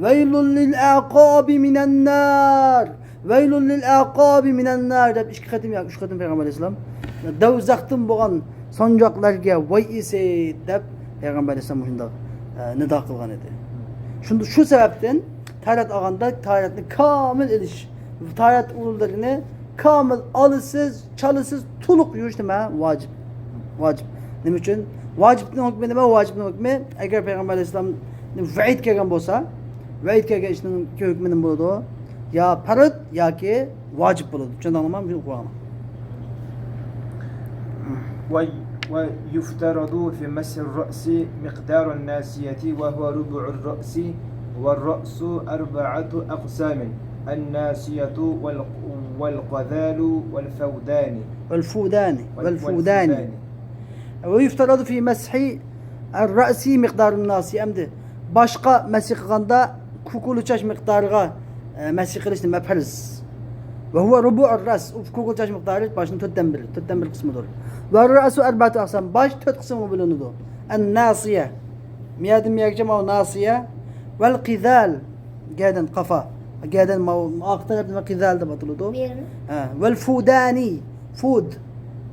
ويل للأعقاب من النار. ويل للأعقاب من النار دەپ ئىككى قېتىم ياكى ئۈچ قېتىم پەيغەمبەر ئەلەيھىسسالام دوزاختىن بولغان سونجاقلارغا ۋاي ئىسىت دەپ پەيغەمبەر ئەلەيھىسسالام مۇشۇنداق، ئە، نىدا قىلغان ئىدى. شۇنداق، شۇ سەۋەبتىن تاھارەت ئالغاندا تاھارەتنى كامىل ئېلىش، تاھارەت ئورۇنلىرىنى كامىل ئالىسىز، چالىسىز، تولۇق يۇيۇش نېمە؟ ۋاجىپ. ۋاجىپ. نېمە ئۈچۈن؟ ۋاجىپنىڭ ھۆكمى نېمە؟ ۋاجىپنىڭ ھۆكمى، ئەگەر پەيغەمبەر ئەلەيھىسسالام ۋەئىد كەلگەن بولسا، ۋەئىد كەلگەن ئىشنىڭ ھۆكمى نېمە بولىدۇ؟ يا پەرز ياكى ۋاجىپ بولىدۇ. چۈشەندىڭلارمۇ؟ بۇنى ئوقۇۋالىڭ. وي-، ويفترض في مسح الرأس مقدار الناصية وهو ربع الرأس، والرأس أربعة أقسام، الناصية وال-، والقذال والفودان. والفودان. وال-، والفودان. والفودان. ويفترض في مسح الرأس مقدار الناصية. ئەمدى باشقا مەسىھ قىلغاندا كۇكۇلى چاچ مىقدارىغا، ئە، مەسىھ قىلىش نېمە؟ پەرز. وهو ربع الرأس. ئۇ كۇكۇلى چاچ مىقدارى باشنىڭ تۆتتىن بىرى، تۆتتىن بىر قىسمىدۇر. والرأس أربعة أقسام. باش تۆت قىسىمغا بۆلۈنىدۇ. الناصية. مىيادىن مىياگىچە ماۋۇ ناسىيە. والقذال. گەدەن، قافا. گەدەن ماۋۇ ئارقا تەرەپ نېمە؟ قىزال دەپ ئاتىلىدۇ. بۇ يەرمۇ؟ ھە. ۋەل فۇدانى. فۇد.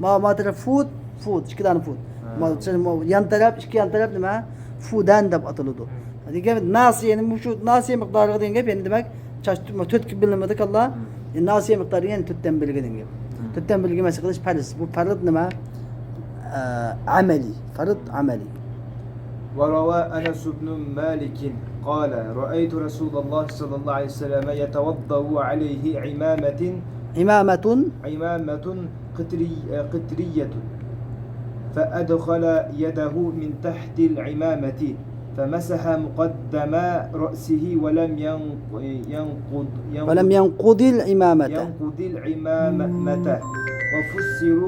ما، ما تەرەپ فۇد، فۇد. ئىككى دانە فۇد. ھە. ما، ما يان تەرەپ، ئىككى يان تەرەپ نېمە؟ فۇدان دەپ ئاتىلىدۇ. ھە. دېگەن ناسىيە، يەنى مۇشۇ ناسىيە مىقدارىغا دېگەن گەپ، يەنى دېمەك، چاچ تۆتكە بۆلۈنمىدى كاللا. ھە. يەنى ناسىيە مىقدارى يەنى تۆتتىن بىرگە دېگەن گەپ. ھە. تۆتتىن بىرگە مەسىھ قىلىش پەرز. بۇ پەرز نېمە؟ ئە، ئەمەلىي. پەرز ئەمەلىي. وروى أنس بن مالك قال: رأيت رسول الله صلى الله عليه وسلم يتوضأ وعليه عمامة، عمامة. عمامة قطري-، قطرية، فأدخل يده من تحت العمامة فمسح مقدم رأسه ولم ينق-، ينقض، ينقض، ولم ينقض العمامة. ينقض العمامة. وفسر،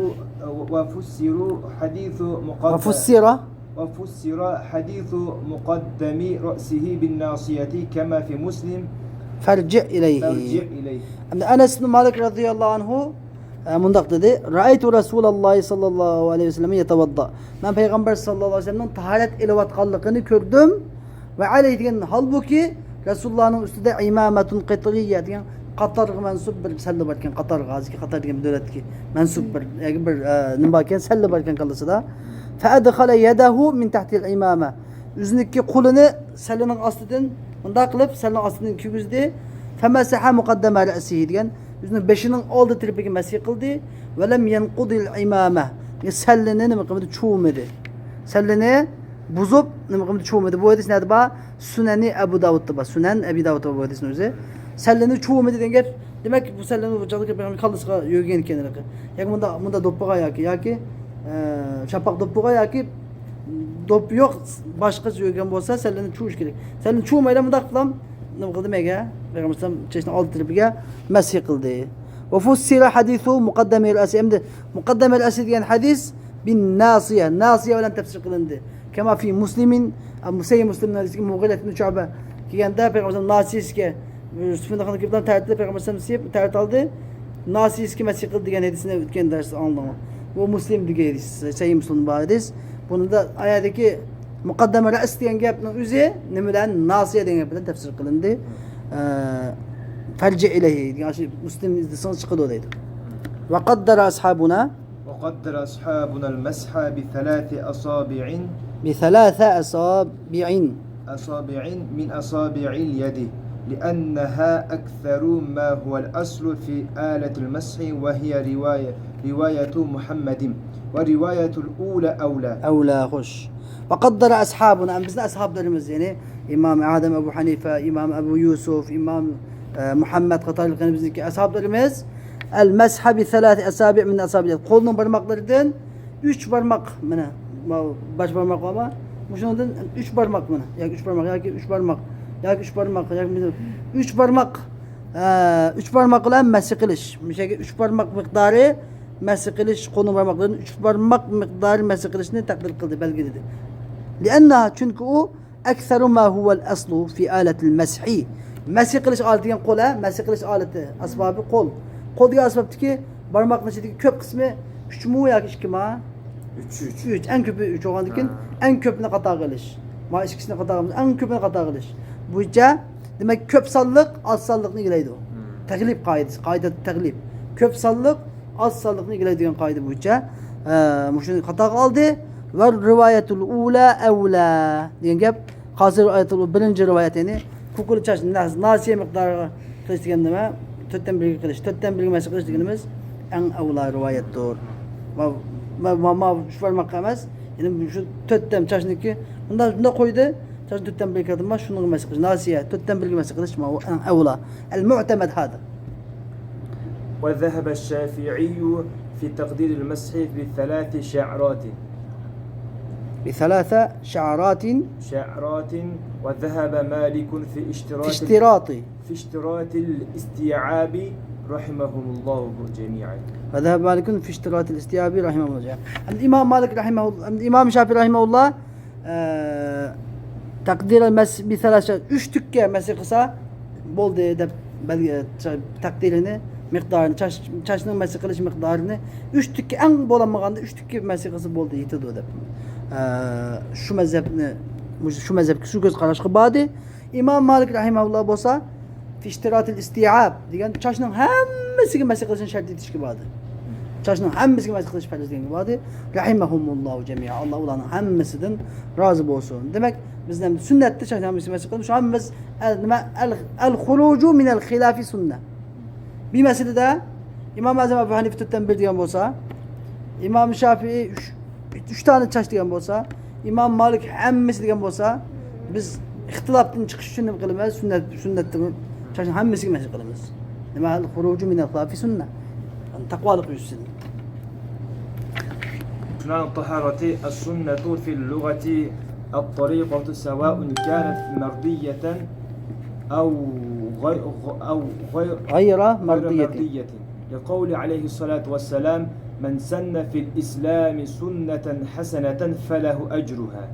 وفسر حديث مقدم. وفسر وفسر حديث مقدم رأسه بالناصية كما في مسلم. فارجع إليه. فارجع إليه. ئەمدى ئەنەس ئىبن مالىك رەزىياللاھۇ ئەنھۇ، ئە، مۇنداق دېدى: رأيت رسول الله صلى الله عليه وسلم يتوضأ. مەن پەيغەمبەر ساللاللاھۇ ئەلەيھى ۋەسەللەمنىڭ تاھارەت ئېلىۋاتقانلىقىنى كۆردۈم. ۋە ئەلەيھى دېگەن، ھالبۇكى، رەسۇلۇللاھنىڭ ئۈستىدە ئىمامەتۇن قىترىيە دېگەن قاتارغا مەنسۇپ بىر سەللە بار ئىكەن، قاتارغا، ھازىركى قاتار دېگەن دۆلەتتىكى مەنسۇپ بىر، ياكى بىر، ئە، نېمە بار ئىكەن، سەللە بار ئىكەن كاللىسىدا. فأدخل يده من تحت العمامة. ئۆزىنىڭكى قولىنى سەللىنىڭ ئاستىدىن مۇنداق قىلىپ، سەللىنىڭ ئاستىدىن كىيگۈزدى. فمسح مقدم رأسه دېگەن، ئۆزىنىڭ بېشىنىڭ ئالدى تەرىپىگە مەسىھ قىلدى. ولم ينقض العمامة. يەنى سەللىنى نېمە قىلمىدى؟ چۇۋۇمىدى. سەللىنى بۇزۇپ، نېمە قىلمىدى؟ چۇۋۇمىدى. بۇ ھەدىس نەدە بار؟ سۇنەنى ئەبۇ داۋۇدتا بار. سۇنەن ئەبى داۋۇدتا بار بۇ ھەدىسنىڭ ئۆزى. سەللىنى چۇۋۇمىدى دېگەن گەپ. دېمەك، بۇ سەللىنى بۇ چاغدا پەيغەمبەر كاللىسىغا يۆگىگەن ئىكەن. ياكى مۇندا، مۇندا دوپپىغا ياكى، ياكى، ئە، شاپاق دوپپىغا ياكى دوپپا يوق، باشقىچە يۆگىگەن بولسا، سەللىنى چۇۋۇش كېرەك. سەللىنى چۇۋۇمايلا مۇنداق قىلام، نېمە قىلدى مەگە؟ پەيغەمبەر ئەلەيھىسسالام چېشىنىڭ ئالدى تەرىپىگە مەسىھ قىلدى. وفسر حديث مقدم رأسه. ئەمدى مۇقەددەم رەسى دېگەن ھەدىس بىن ناسىيە، ناسىيە بىلەن تەپسىر قىلىندى. كما في مسلم، سەھىھ مۇسلىمنىڭ ھەدىسى مۇغىرە ئىبن شۇئبە كەلگەندە پەيغەمبەر ناسىيەسىگە، سۈفيان خان قىبلىنىڭ تەرىتىدە پەيغەمبەر سەللەم سىيىپ تەرىت ئالدى، ناسىيەسىگە مەسىھ قىلدى دېگەن ھەدىسنى ئۆتكەن دەرستە ئاڭلىدىڭلار. بۇ مۇسلىم دېگەن ھەدىس، سەھىھ مۇسلىم بار ھەدىس. بۇنىڭدا ئايەتتىكى مۇقەددەم رەس دېگەن گەپنىڭ ئۆزى نېمە بىلەن؟ ناسىيە دېگەن گەپ بىلەن تەپسىر قىلىندى. ئە، فەرجى ئىلەيھى دېگەن، ئاشۇ مۇسلىم ئىزدىسىڭىز چىقىدۇ دەيدۇ. وقدر أصحابنا. وقدر أصحابنا المسح بثلاث أصابع. بثلاث أصابع. أصابع من أصابع اليد، لأنها أكثر ما هو الأصل في آلة المسح، وهي رواية، رواية محمد، ورواية الأولى أولى. ئەۋلا، خوش. وقدر أصحابنا، بىزنىڭ ئەسھابلىرىمىز، يەنى ئىمام ئادەم ئەبۇ ھەنىفە، ئىمام ئەبۇ يۈسۈف، ئىمام، ئە، مۇھەممەد قاتارلىق، يەنى بىزنىڭكى ئەسھابلىرىمىز، المسح بثلاث أصابع من أصابع اليد، قولنىڭ بارماقلىرىدىن ئۈچ بارماق، مانا، ماۋۇ باش بارماق بارمۇ؟ مۇشۇنىڭدىن ئۈچ بارماق، مانا، ياكى ئۈچ بارماق، ياكى ئۈچ بارماق، ياكى ئۈچ بارماق، ياكى ئۈچ بارماق، ئە، ئۈچ بارماق بىلەن مەسخ قىلىش. مۇشۇ يەرگە ئۈچ بارماق مىقدارى مەسخ قىلىش، قولنىڭ بارماقلىرىدىن ئۈچ بارماق مىقدارى مەسخ قىلىشنى تەقدىر قىلدى، بەلگىلىدى. لأنها، چۈنكى ئۇ أكثر ما هو الأصل في آلة المسح. مەسخ قىلىش ئالىتى دېگەن قول، ھە؟ مەسخ قىلىش ئالىتى، ئەسۋابى قول. قول دېگەن ئەسۋابتىكى بارماقنىڭ ئىچىدىكى كۆپ قىسمى ئۈچمۇ ياكى ئىككىما؟ ئۈچ، ئۈچ. ئۈچ. ئەڭ كۆپى ئۈچ بولغاندىن كېيىن، ھە، ئەڭ كۆپىنى قاتارغا ئېلىش. مانا ئىككىسىنى قاتارغا ئېلىش، ئەڭ كۆپىنى قاتارغا ئېلىش بويىچە، دېمەك، كۆپ سانلىق ئاز سانلىقنى ئىگىلەيدۇ. مم. تەغلىب قائىدىسى، قائىدە تەغلىب. كۆپ سانلىق ئاز سانلىقنى ئىگىلەيدۇ دېگەن قائىدە بويىچە، ئە، مۇشۇنى قاتارغا ئالدى. ۋەر رىۋايەتۇل ئۇلا ئەۋلا دېگەن گەپ. قاسىر رىۋايەتۇل، بىرىنچى رىۋايەت، يەنى كۇكۇل چاچ ناس-، ناسىيە مىقدارىغا قىلىش دېگەن نېمە؟ تۆتتىن بىرگە قىلىش. تۆتتىن بىرگە مەسخ قىلىش دېگىنىمىز ئەڭ ئەۋلا رىۋايەتتۇر. ما، ما، ما، ما ئۈچ بارماققا ئەمەس، يەنى شۇ تۆتتىن چاچنىكى، بۇنداق، بۇنداق قويدى، چاچنى تۆتتىن بىرگە كىردىم، ما شۇنىڭغا مەسخ قىلىش. ناسىيە، تۆتتىن بىرگە مەسخ قىلىش، ما ئۇ ئەڭ ئەۋلا. المعتمد هذا. وذهب الشافعي في تقدير المسح بثلاث شعرات. بثلاث شعرات. شعرات. وذهب مالك في اشتراط في اشتراط. في اشتراط الاستيعاب رحمهم الله جميعا. وذهب مالك في اشتراط الاستيعاب رحمهم الله جميعا. ئىمام مالىك رەھىمەھۇللا، ئىمام شافىئى رەھىمەھۇللا، ئە، تەقدىر مەس بىسەلاسە، ئۈچ تۈككە مەسخ قىلسا بولدى دەپ بەلگە-، چا-، تەقدىرىنى، مىقدارىنى، چاچ-، چاچنىڭ مەسخ قىلىش مىقدارىنى ئۈچ تۈككە، ئەڭ بولالمىغاندا ئۈچ تۈككە مەسخ قىلسا بولدى، يېتىدۇ دەپ. ئە، شۇ مەزھەپنى، شۇ مەزھەپكە، شۇ كۆز قاراشقا باردى. ئىمام مالىك رەھىمەھۇللا بولسا، في اشتراط الاستيعاب دېگەن چاچنىڭ ھەممىسىگە مەسخ قىلىشنى شەرت ئېتىشكە باردى. چاچنىڭ ھەممىسىگە مەسخ قىلىش پەرز دېگەنگە باردى. رەھىمەھۇمۇللاھۇ جەمىئا. ئاللا ئۇلارنىڭ ھەممىسىدىن رازى بولسۇن. دېمەك، بىز ئەمدى سۈننەتتە چاچنىڭ ھەممىسىگە مەسخ قىلىمىز. شۇ ھەممىمىز ئەل، نېمە، ئەل، ئەل خۇرۇجۇ مىنەل خىلافى سۈننە. بىر مەسىلىدە ئىمام ئەزەم ئەبۇ ھەنىفە تۆتتىن بىر دېگەن بولسا، ئىمام شافىئى ئۈچ، ئۈچ دانە چاچ دېگەن بولسا، ئىمام مالىك ھەممىسى دېگەن بولسا، بىز ئىختىلاپتىن چىقىش ئۈچۈن نېمە قىلىمىز؟ سۈننەت، سۈننەتتىمۇ چاچنىڭ ھەممىسىگە مەسخ قىلىمىز. نېمە؟ خۇرۇجۇ مىنەل خىلافى سۈننە. يەنى تەقۋالىق يۈزىسىدىن. باب الطهارة. السنة في اللغة الطريقة سواء كانت مرضية أو غير، أو غير، غير غير مرضية. مرضية. لقول عليه الصلاة والسلام: "من سن في الإسلام سنة حسنة فله أجرها".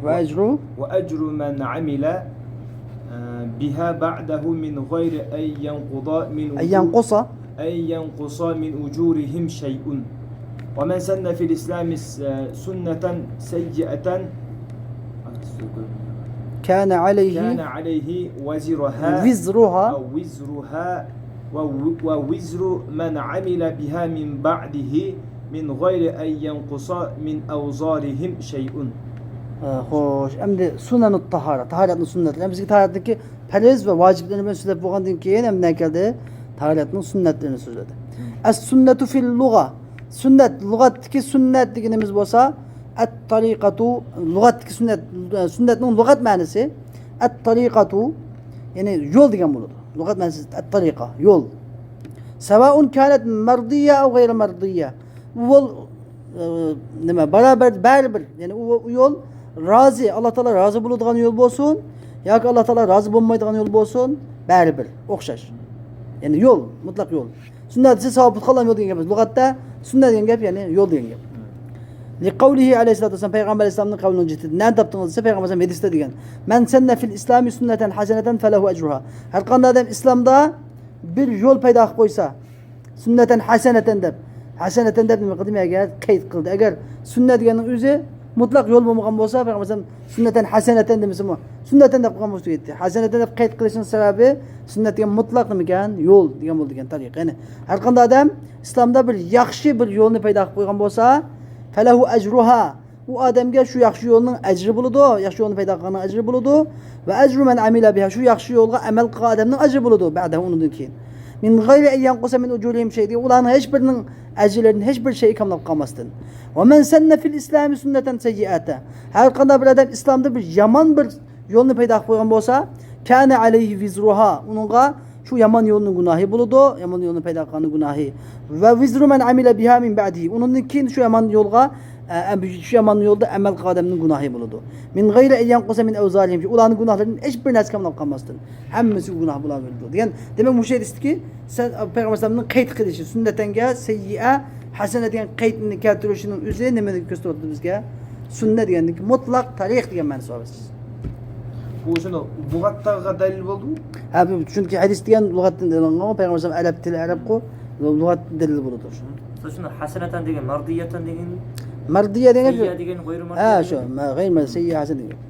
وأجر؟ وأجر من عمل، آه، بها بعده من غير أن ينقض من أن أجور-، ينقص؟ أن ينقص من أجورهم شيء. ومن سن في الإسلام س-، سنة سيئة، كان عليه كان عليه وزرها وزرها أو وزرها و- ووزر من عمل بها من بعده من غير أن ينقص من أوزارهم شيء. ئە، خوش، ئەمدى سۇنەنۇت تاھارە، تاھارەتنىڭ سۈننەتلىرى. بىزگە تاھارەتنىڭكى پەرز ۋە ۋاجىپلىرىنى بىلەن سۆزلەپ بولغاندىن كېيىن، ئەمدى نە كەلدى؟ تاھارەتنىڭ سۈننەتلىرىنى سۆزلىدى. ئەس سۈننەتۇ فىل لۇغە. سۈننەت، لۇغەتتىكى سۈننەت دېگىنىمىز بولسا، ئەت تەرىقەتۇ، لۇغەتتىكى سۈننەت، سۈننەتنىڭ لۇغەت مەنىسى، ئەت تەرىقەتۇ، يەنى يول دېگەن بولىدۇ. لۇغەت مەنىسى ئەت تەرىقە، يول. سەۋائۇن كانەت مەردىيە ئەۋ غەيرە مەردىيە. بۇ يول، ئە، نېمە، بارابەر، بەرىبىر. يەنى ئۇ، ئۇ يول رازى، ئاللا تائالا رازى بولىدىغان يول بولسۇن ياكى ئاللا تائالا رازى بولمايدىغان يول بولسۇن، بەرىبىر، ئوخشاش. يەنى يول، مۇتلەق يول. سۈننەت دېسە ساۋابىت قالغان يول دېگەن گەپ ئەمەس. لۇغەتتە سۈننە دېگەن گەپ، يەنى يول دېگەن گەپ. لىقەۋلىھى ئەلەيھىسسالاتۇ ۋەسسالام، پەيغەمبەر ئەلەيھىسسالامنىڭ قەۋلىنىڭ جىتىدىن نەنى تاپتىڭىز دېسە، پەيغەمبەر ئەلەيھىسسالام ھەدىستە دېگەن، مەن سەننە فىل ئىسلامى سۈننەتەن ھەسەنەتەن فەلەھۇ ئەجرۇھا. ھەرقانداق ئادەم ئىسلامدا بىر يول پەيدا قىلىپ قويسا، سۈننەتەن ھەسەنەتەن دەپ، ھەسەنەتەن دەپ نېمە قىلدى؟ مەگەر قەيت قىلدى. ئەگەر سۈننە دېگەننىڭ ئۆزى مۇتلەق يول بولمىغان بولسا، پەيغەمبەر ئەلەيھىسسالام سۈننەتەن ھەسەنەتەن دېمىسىمۇ، سۈننەتەن دەپ قىلغان بولسا تۈگەيتتى. ھەسەنەتەن دەپ قەيت قىلىشنىڭ سەۋەبى، سۈننەت دېگەن مۇتلەق نېمىكەن؟ يول دېگەن بولىدىكەن، تەرىقە. يەنى ھەرقانداق ئادەم ئىسلامدا بىر ياخشى بىر يولنى پەيدا قىلىپ قويغان بولسا، فەلەھۇ ئەجرۇھا، ئۇ ئادەمگە شۇ ياخشى يولنىڭ ئەجرى بولىدۇ، ياخشى يولنى پەيدا قىلغاننىڭ ئەجرى بولىدۇ. ۋە ئەجرۇ مەن ئەمىلە بىھا، شۇ ياخشى يولغا ئەمەل قىلغان ئادەمنىڭ ئەجرى بولىدۇ، بەئدەھۇ، ئۇنىڭدىن كېيىن. مىن غەيرى ئەن يەنقۇسە مىن ئۇجۇرىھىم شەيئا، ئۇلارنىڭ ھېچ بىرىنىڭ ئەجىرلىرىدىن ھېچ بىر شەيئى كاملاپ قالماستىن. ۋە مەن سەننە فىل ئىسلامى سۈننەتەن سەييئەتە، ھەر قانداق بىر ئادەم ئىسلامدا بىر يامان بىر يولنى پەيدا قىلىپ قويغان بولسا، كانە ئەلەيھى ۋىزرۇھا، ئۇنىڭغا شۇ يامان يولنىڭ گۇناھى بولىدۇ، يامان يولنى پەيدا قىلغاننىڭ گۇناھى. ۋە ۋىزرۇ مەن ئەمىلە بىھا مىن بەئدىھى، ئۇنىڭدىن كېيىن شۇ يامان يولغا، ئە، ئە، شۇ يامان يولدا ئەمەل قىلغان ئادەمنىڭ گۇناھى بولىدۇ. مىن غەيرى ئەن يەنقۇسە مىن ئەۋزارىھىم، ئۇلارنىڭ گۇناھلىرىدىن ھېچ بىر نەرسە كاملاپ قالماستىن، ھەممىسىگە گۇناھ بولۇۋېرىدۇ دېگەن. دېمەك، مۇشۇ ھەدىستىكى سەن، پەيغەمبەر ئەلەيھىسسالامنىڭ قەيت قىلىشى، سۈننەتەنگە سەييىئە، ھەسەنە دېگەن قەيتنى كەلتۈرۈشىنىڭ ئۆزى نېمىنى كۆرسىتىۋاتىدۇ بىزگە؟ سۈننە دېگەندىكى مۇتلەق تەرىق دېگەن مەنىسى بار. بىز بۇ شۇنى لۇغەتتىغا دەلىل بولدىمۇ؟ ھە، بۇ چۈنكى ھەدىس دېگەن لۇغەتتىن ئېلىنغان، پەيغەمبەر ئەلەيھىسسالام ئەرەب تىلى ئەرەبقۇ، لۇغەت دەلىل بولىدۇ. مىسال شۇنى ھەسەنەتەن دېگەن، مەردىيەتەن دېگەن، مەردىيە دېگەن شۇ. سەييە دېگەن، غەيرۇ ھە، مەردىيە شۇ. دېگەن. مە-، غەيرۇ مەرد-، سەييە ھەسەن دېگەن.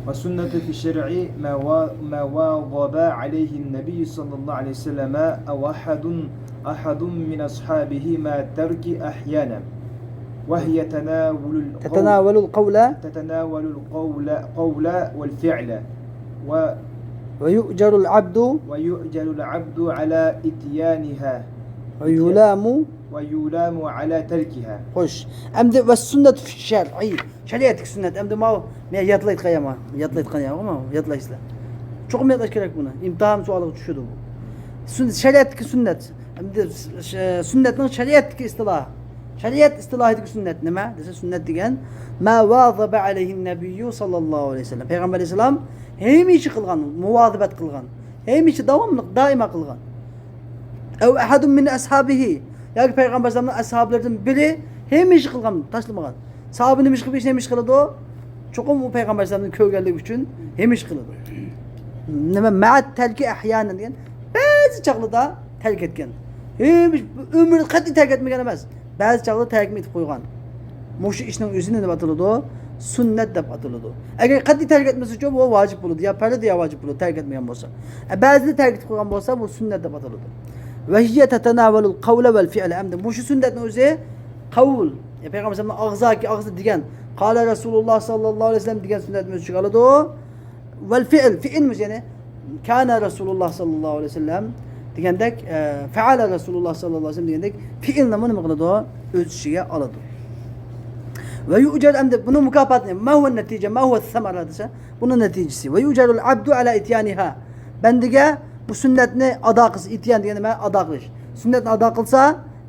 والسنة في الشرع ما وا- ما واظب عليه النبي صلى الله عليه وسلم أو أحد أحد من أصحابه مع الترك أحيانا، وهي تناول القول تتناول القول تتناول القول قول والفعل و ويؤجر العبد ويؤجر العبد على إتيانها ويلام. ويلام على تركها. خوش. ئەمدى والسنة في الشرع. شەرىئەتتىكى سۈننەت. ئەمدى ماۋۇ مەن ياتلايتقان ياما، ياتلايتقان ياما، ماۋۇ ياتلايسىلەر. چوقۇم ياتلاش كېرەك بۇنى. ئىمتىھان سوئالىغا چۈشىدۇ بۇ. سۈن-، شەرىئەتتىكى سۈننەت. ئەمدى س-، س-، سۈننەتنىڭ شەرىئەتتىكى ئىستىلاھى. شەرىئەت ئىستىلاھىدىكى سۈننەت نېمە دېسە، سۈننەت دېگەن ما ۋازابە ئەلەيھىن نەبىييۇ ساللاللاھۇ ئەلەيھى ۋەسەللەم. پەيغەمبەر ئەلەيھىسسالام ھەمىشە قىلغان، مۇۋازىبەت قىلغان، ھەمىشە داۋاملىق، دائىما قىلغان. ئەۋ ئەھەدۇن مىن ئەسھابىھى، ياكى پەيغەمبەر ئەلەيھىسسالامنىڭ ئەسھابلىرىدىن بىرى ھەمىشە قىلغان، تاشلىمىغان. ساھابە نېمە ئىش قىلىپ، ھەمىشە قىلىدۇ؟ چوقۇم ئۇ پەيغەمبەر ئەلەيھىسسالامنى كۆرگەنلىكى ئۈچۈن ھەمىشە قىلىدۇ. نېمە؟ مەئەت تەركى ئەھيانەن دېگەن، بەزى چاغلىدا تەرك ئەتكەن. ھەمىشە ئۆمرى قەتئىي تەرك ئەتمىگەن ئەمەس. بەزى چاغدا تەركمۇ ئېتىپ قويغان. مۇشۇ ئىشنىڭ ئۆزىنى نېمە ئاتىلىدۇ؟ سۈننەت دەپ ئاتىلىدۇ. ئەگەر قەتئىي تەرك ئەتمىسىچۇ، بۇ ۋاجىپ بولىدۇ. يا پەرز، يا ۋاجىپ بولىدۇ، تەرك ئەتمىگەن بولسا. ئە، بەزىدە تەرك ئېتىپ قويغان بولسا، بۇ سۈننەت دەپ ئاتىلىدۇ. ۋە ھىيە تەتەناۋەلۇل قەۋلە ۋەل فىئلە. ئەمدى مۇشۇ سۈننەتنىڭ ئۆزى قەۋل، يا پەيغەمبەر ئەلەيھىسسالامنىڭ ئاغزاكى ئاغزى دېگەن، قالە رەسۇلۇللاھ ساللاللاھۇ ئەلەيھى ۋەسەللەم دېگەن سۈننەتنى ئۆز ئىچىگە ئالىدۇ. ۋەل فىئل، فىئلمۇ يەنى كانە رەسۇلۇللاھ ساللاللاھۇ ئەلەيھى ۋەسەللەم دېگەندەك، ئە، فەئەلە رەسۇلۇللاھ ساللاللاھۇ ئەلەيھى ۋەسەللەم دېگەندەك فىئلنىمۇ نېمە قىلىدۇ؟ ئۆز ئىچىگە ئالىدۇ. ۋە يۇئجەر، ئەمدى بۇنىڭ مۇكاپاتى، ما ھۇۋە نەتىجە، ما ھۇۋە سەمەرە دېسە، بۇنىڭ نەتىجىسى. ۋە يۇئجەرۇل ئەبدۇ ئەلا ئىتيانىھا. بەندىگە بۇ سۈننەتنى ئادا قىلسا، ئىتيان دېگەن نېمە؟ ئادا قىلىش. سۈننەتنى ئادا قىلسا،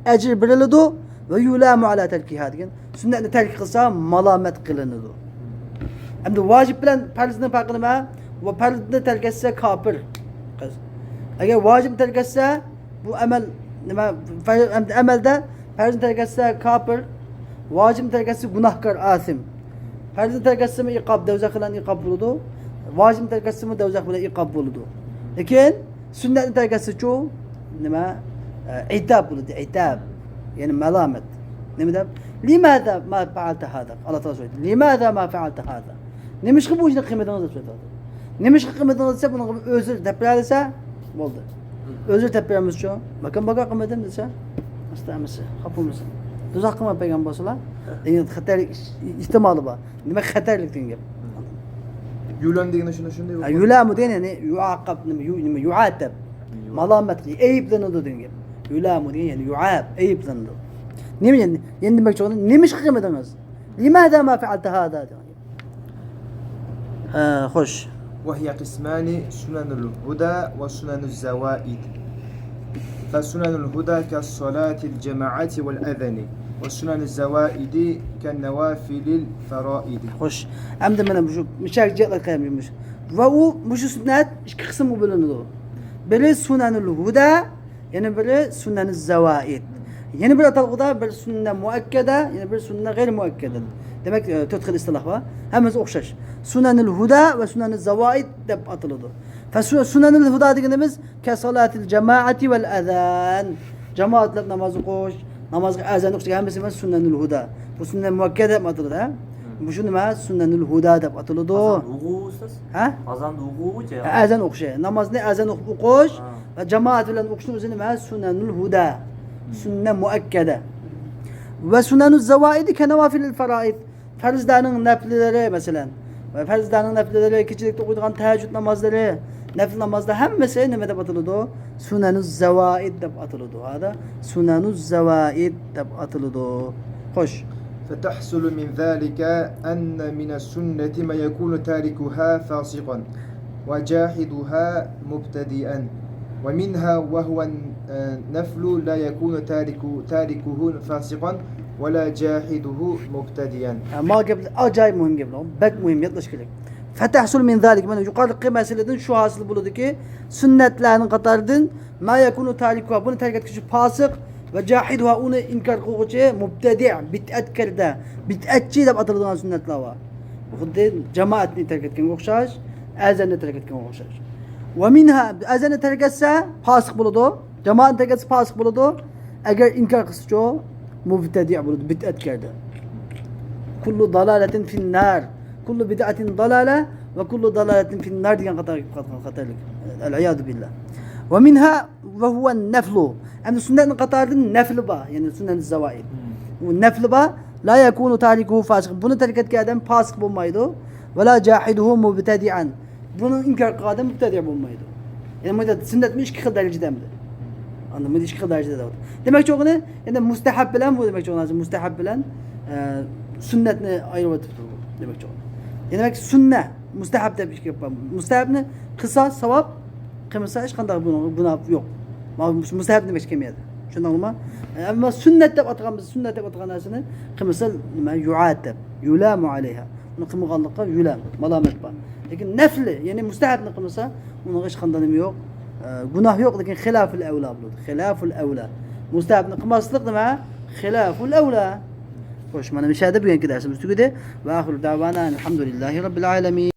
ئەجىر بېرىلىدۇ. ۋە يۇلامۇ ئەلا تەركىھا دېگەن، سۈننەتنى تەرك قىلسا، مالامەت قىلىنىدۇ. ئەمدى ۋاجىپ بىلەن پەرزنىڭ پەرقى نېمە؟ ۋە پەرزنى تەرك ئەتسە، كاپىر. ئەگەر ۋاجىپنى تەرك ئەتسە، بۇ ئەمەل نېمە؟ پەر-، ئەمدى ئەمەلدە پەرزنى تەرك ئەتسە، كاپىر. ۋاجىپنى تەرك ئەتسە، گۇناھكار، ئاسىم. پەرزنى تەرك ئەتسىمۇ ئىقاب، دەۋزەخ بىلەن ئىقاب بولىدۇ. ۋاجىپنى تەرك ئەتسىمۇ دەۋزەخ بىلەن ئىقاب بولىدۇ. لېكىن سۈننەتنى تەرك ئەتسىچۇ، نېمە؟ ئە، ئىتاب بولىدۇ، ئىتاب. يەنى مالامەت. نېمە دەپ؟ لىماذا ما فەئەلتە ھازا؟ ئاللا تائالا سورايدۇ. لىماذا ما فەئەلتە ھازا؟ نېمىشقا بۇ ئىشنى قىلمىدىڭىز دەپ سورايدۇ. نېمىشقا قىلمىدىڭىز دېسە، بۇنىڭغا بىر ئۆزرى دەپ بېرەلىسە بولدى. ئۆزرى دەپ بېرەمىزچۇ؟ ماكان باكا قىلمىدىم دېسە، ئاستا ئەمىسە، خاپا بولمىسۇن. دوزاخقا مېڭىپ بەرگەن بولسىلا، دېگەن خەتەرلىك ئېھتىمالى بار. نېمە خەتەرلىك دېگەن گەپ؟ يۈلەن دېگىنى شۇنى، شۇنداي. يۈلەمۇ دېگەن، يەنى يۇئاقەب، نېمە، يۇ-، نېمە، يۇئاتەب. مالامەت قىلىش، ئەيىبلىنىدۇ دېگەن گەپ. يۇلەمۇ دېگەن، يەنى يۇئاب، ئەيىبلىنىدۇ. نېمە، يەنى، يەنى دېمەكچى بولغىنى، نېمىشقا قىلمىدىڭىز؟ لماذا ما فعلت هذا؟ دېگەن گەپ. ھە، خوش. وهي قسمان سنن الهدى وسنن الزوائد. فسنن الهدى كصلاة الجماعة والأذان، وسنن الزوائد كنوافل الفرائض. خوش. ئەمدى مانا مۇشۇ مىشاك جىقلىق قىلمىش. ۋە ئۇ، مۇشۇ سۈننەت ئىككى قىسىمغا بۆلۈنىدۇ. بىرى سۇنەنۇل ھۇدە، يەنە بىرى سۇنەنۇز زاۋائىد. يەنە بىر ئاتالغۇدا بىر سۈننە مۇئەككەدە، يەنە بىر سۈننە غەير مۇئەككەدە. دېمەك، ئە، تۆت خىل ئىستىلاھ بار. ھەممىسى ئوخشاش. سۇنەنۇل ھۇدە ۋە سۇنەنۇز زاۋائىد دەپ ئاتىلىدۇ. فە سۇ-، سۇنەنۇل ھۇدە دېگىنىمىز كەسالاتىل جامائەتى ۋەل ئەزان. جامائەت بىلەن ناماز ئوقۇش، نامازغا ئەزان ئوقۇش دېگەن ھەممىسى نېمە؟ سۇنەنۇل ھۇدە. بۇ سۈننە مۇئەككەدە دەپ ئاتىلىدۇ، ھە؟ مۇشۇ نېمە؟ سۇنەنۇل ھۇدە دەپ ئاتىلىدۇ. ئازان ئوقۇش، ئۇستاز؟ ھە؟ ئازان ئوقۇش، ھە، ئەزان ئوقۇش، ھە. نامازنى ئەزان ئوقۇپ ئوقۇش ھە. ۋە جامائەت بىلەن ئوقۇشنىڭ ئۆزى نېمە؟ سۇنەنۇل ھۇدە. سۈننە مۇئەككەدە. ۋە سۇنەنۇز زاۋائىدى كەنەۋافىلىل فارائىد. پەرزلەرنىڭ نەپلىلىرى، مەسىلەن، ۋە پەرزلەرنىڭ نەپلىلىرى، كېچىلىكتە ئوقۇيدىغان تەھەججۇد نامازلىرى، نەپلى نامازلار ھەممىسى نېمە دەپ ئاتىلىدۇ؟ سۇنەنۇز زاۋائىد دەپ ئاتىلىدۇ. ھادا سۇنەنۇز زاۋائىد دەپ ئاتىلىدۇ. خوش. فتحصل من ذلك أن من السنة ما يكون تاركها فاسقا وجاحدها مبتدعا، ومنها وهو النفل لا يكون تارك-، تاركه فاسقا ولا جاحده مبتدعا. ھە، ما گەپلەر ئاجايىپ مۇھىم گەپلەر، بەك مۇھىم، يادلاش كېرەك. فتحصل من ذلك، مانا يۇقىرىقى مەسىلىدىن شۇ ھاسىل بولىدۇكى، سۈننەتلەرنىڭ قاتارىدىن ما يكون تاركها، بۇنى تەرك ئەتكۈچى پاسىق، ۋە جاھدها، ئۇنى ئىنكار قىلغۇچى مۇبتەدىئ، بىدئەتكەردە، بىدئەتچى دەپ ئاتىلىدىغان سۈننەتلەر بار. خۇددى جامائەتنى تەرك ئەتكەنگە ئوخشاش، ئەزاننى تەرك ئەتكەنگە ئوخشاش. ۋە مىنھا، ئەزاننى تەرك ئەتسە پاسىق بولىدۇ، جامائەتنى تەرك ئەتسە پاسىق بولىدۇ. ئەگەر ئىنكار قىلسىچۇ، مۇبتەدىئ بولىدۇ، بىدئەتكەردە. كل ضلالة في النار، كل بدعة ضلالة، وكل ضلالة في النار دېگەن قاتارغا كىرىپ قالغان خەتەرلىك. العياذ بالله. ومنها وهو النفل. ئەمدى سۈننەتنىڭ قاتارىدىن نەفلى بار، يەنى سۇنەن زاۋائىد. ئۇ نەفلى بار. لا يكون تاركه فاسقا. بۇنى تەرك ئەتكەن ئادەم پاسىق بولمايدۇ. ولا جاحده مبتدعا. بۇنى ئىنكار قىلغان ئادەم مۇبتەدىئ بولمايدۇ. يەنى بۇ يەردە سۈننەتمۇ ئىككى خىل دەرىجىدە ئەمدى. ئاندىن بۇنى ئىككى خىل دەرىجىدە دەۋاتىدۇ. دېمەكچى بولغىنى، يەنى مۇستەھەب بىلەن بۇ، دېمەكچى بولغىنى، مۇستەھەب بىلەن، ئە، سۈننەتنى ئايرىۋېتىپتۇ بۇ، دېمەكچى بولغىنى. يەنى دېمەك، سۈننە، مۇستەھەب دەپ ئىككى گەپ بار. مۇستەھەبنى قىلسا ساۋاب، قىلمىسا ھېچقانداق بۇنىڭ گۇناھ يوق. مانا مۇ-، مۇستەھەب دېمەكچى كەلمەيدۇ. چۈشەندىڭلىما؟ ئەمما سۈننەت دەپ ئاتىغان، بىز سۈننەت دەپ ئاتىغان نەرسىنى قىلمىسا، نېمە، يۇئاتەب، يۇلامۇ ئەلەيھا. ئۇنى قىلمىغانلىققا يۇلام، مالامەت بار. لېكىن نەفلى، يەنى مۇستەھەبنى قىلمىسا، ئۇنىڭغا ھېچقانداق نېمە يوق، ئە، گۇناھ يوق، لېكىن خىلاپۇل ئەۋلا بولىدۇ. خىلاپۇل ئەۋلا. مۇستەھەبنى قىلماسلىق نېمە؟ خىلاپۇل ئەۋلا. خوش، مانا مۇشۇ يەردە بۈگۈنكى دەرسىمىز تۈگىدى. ۋە ئاخىرۇ دەۋانا ئەلھەمدۇلىللاھى رەببىل ئالەمىن.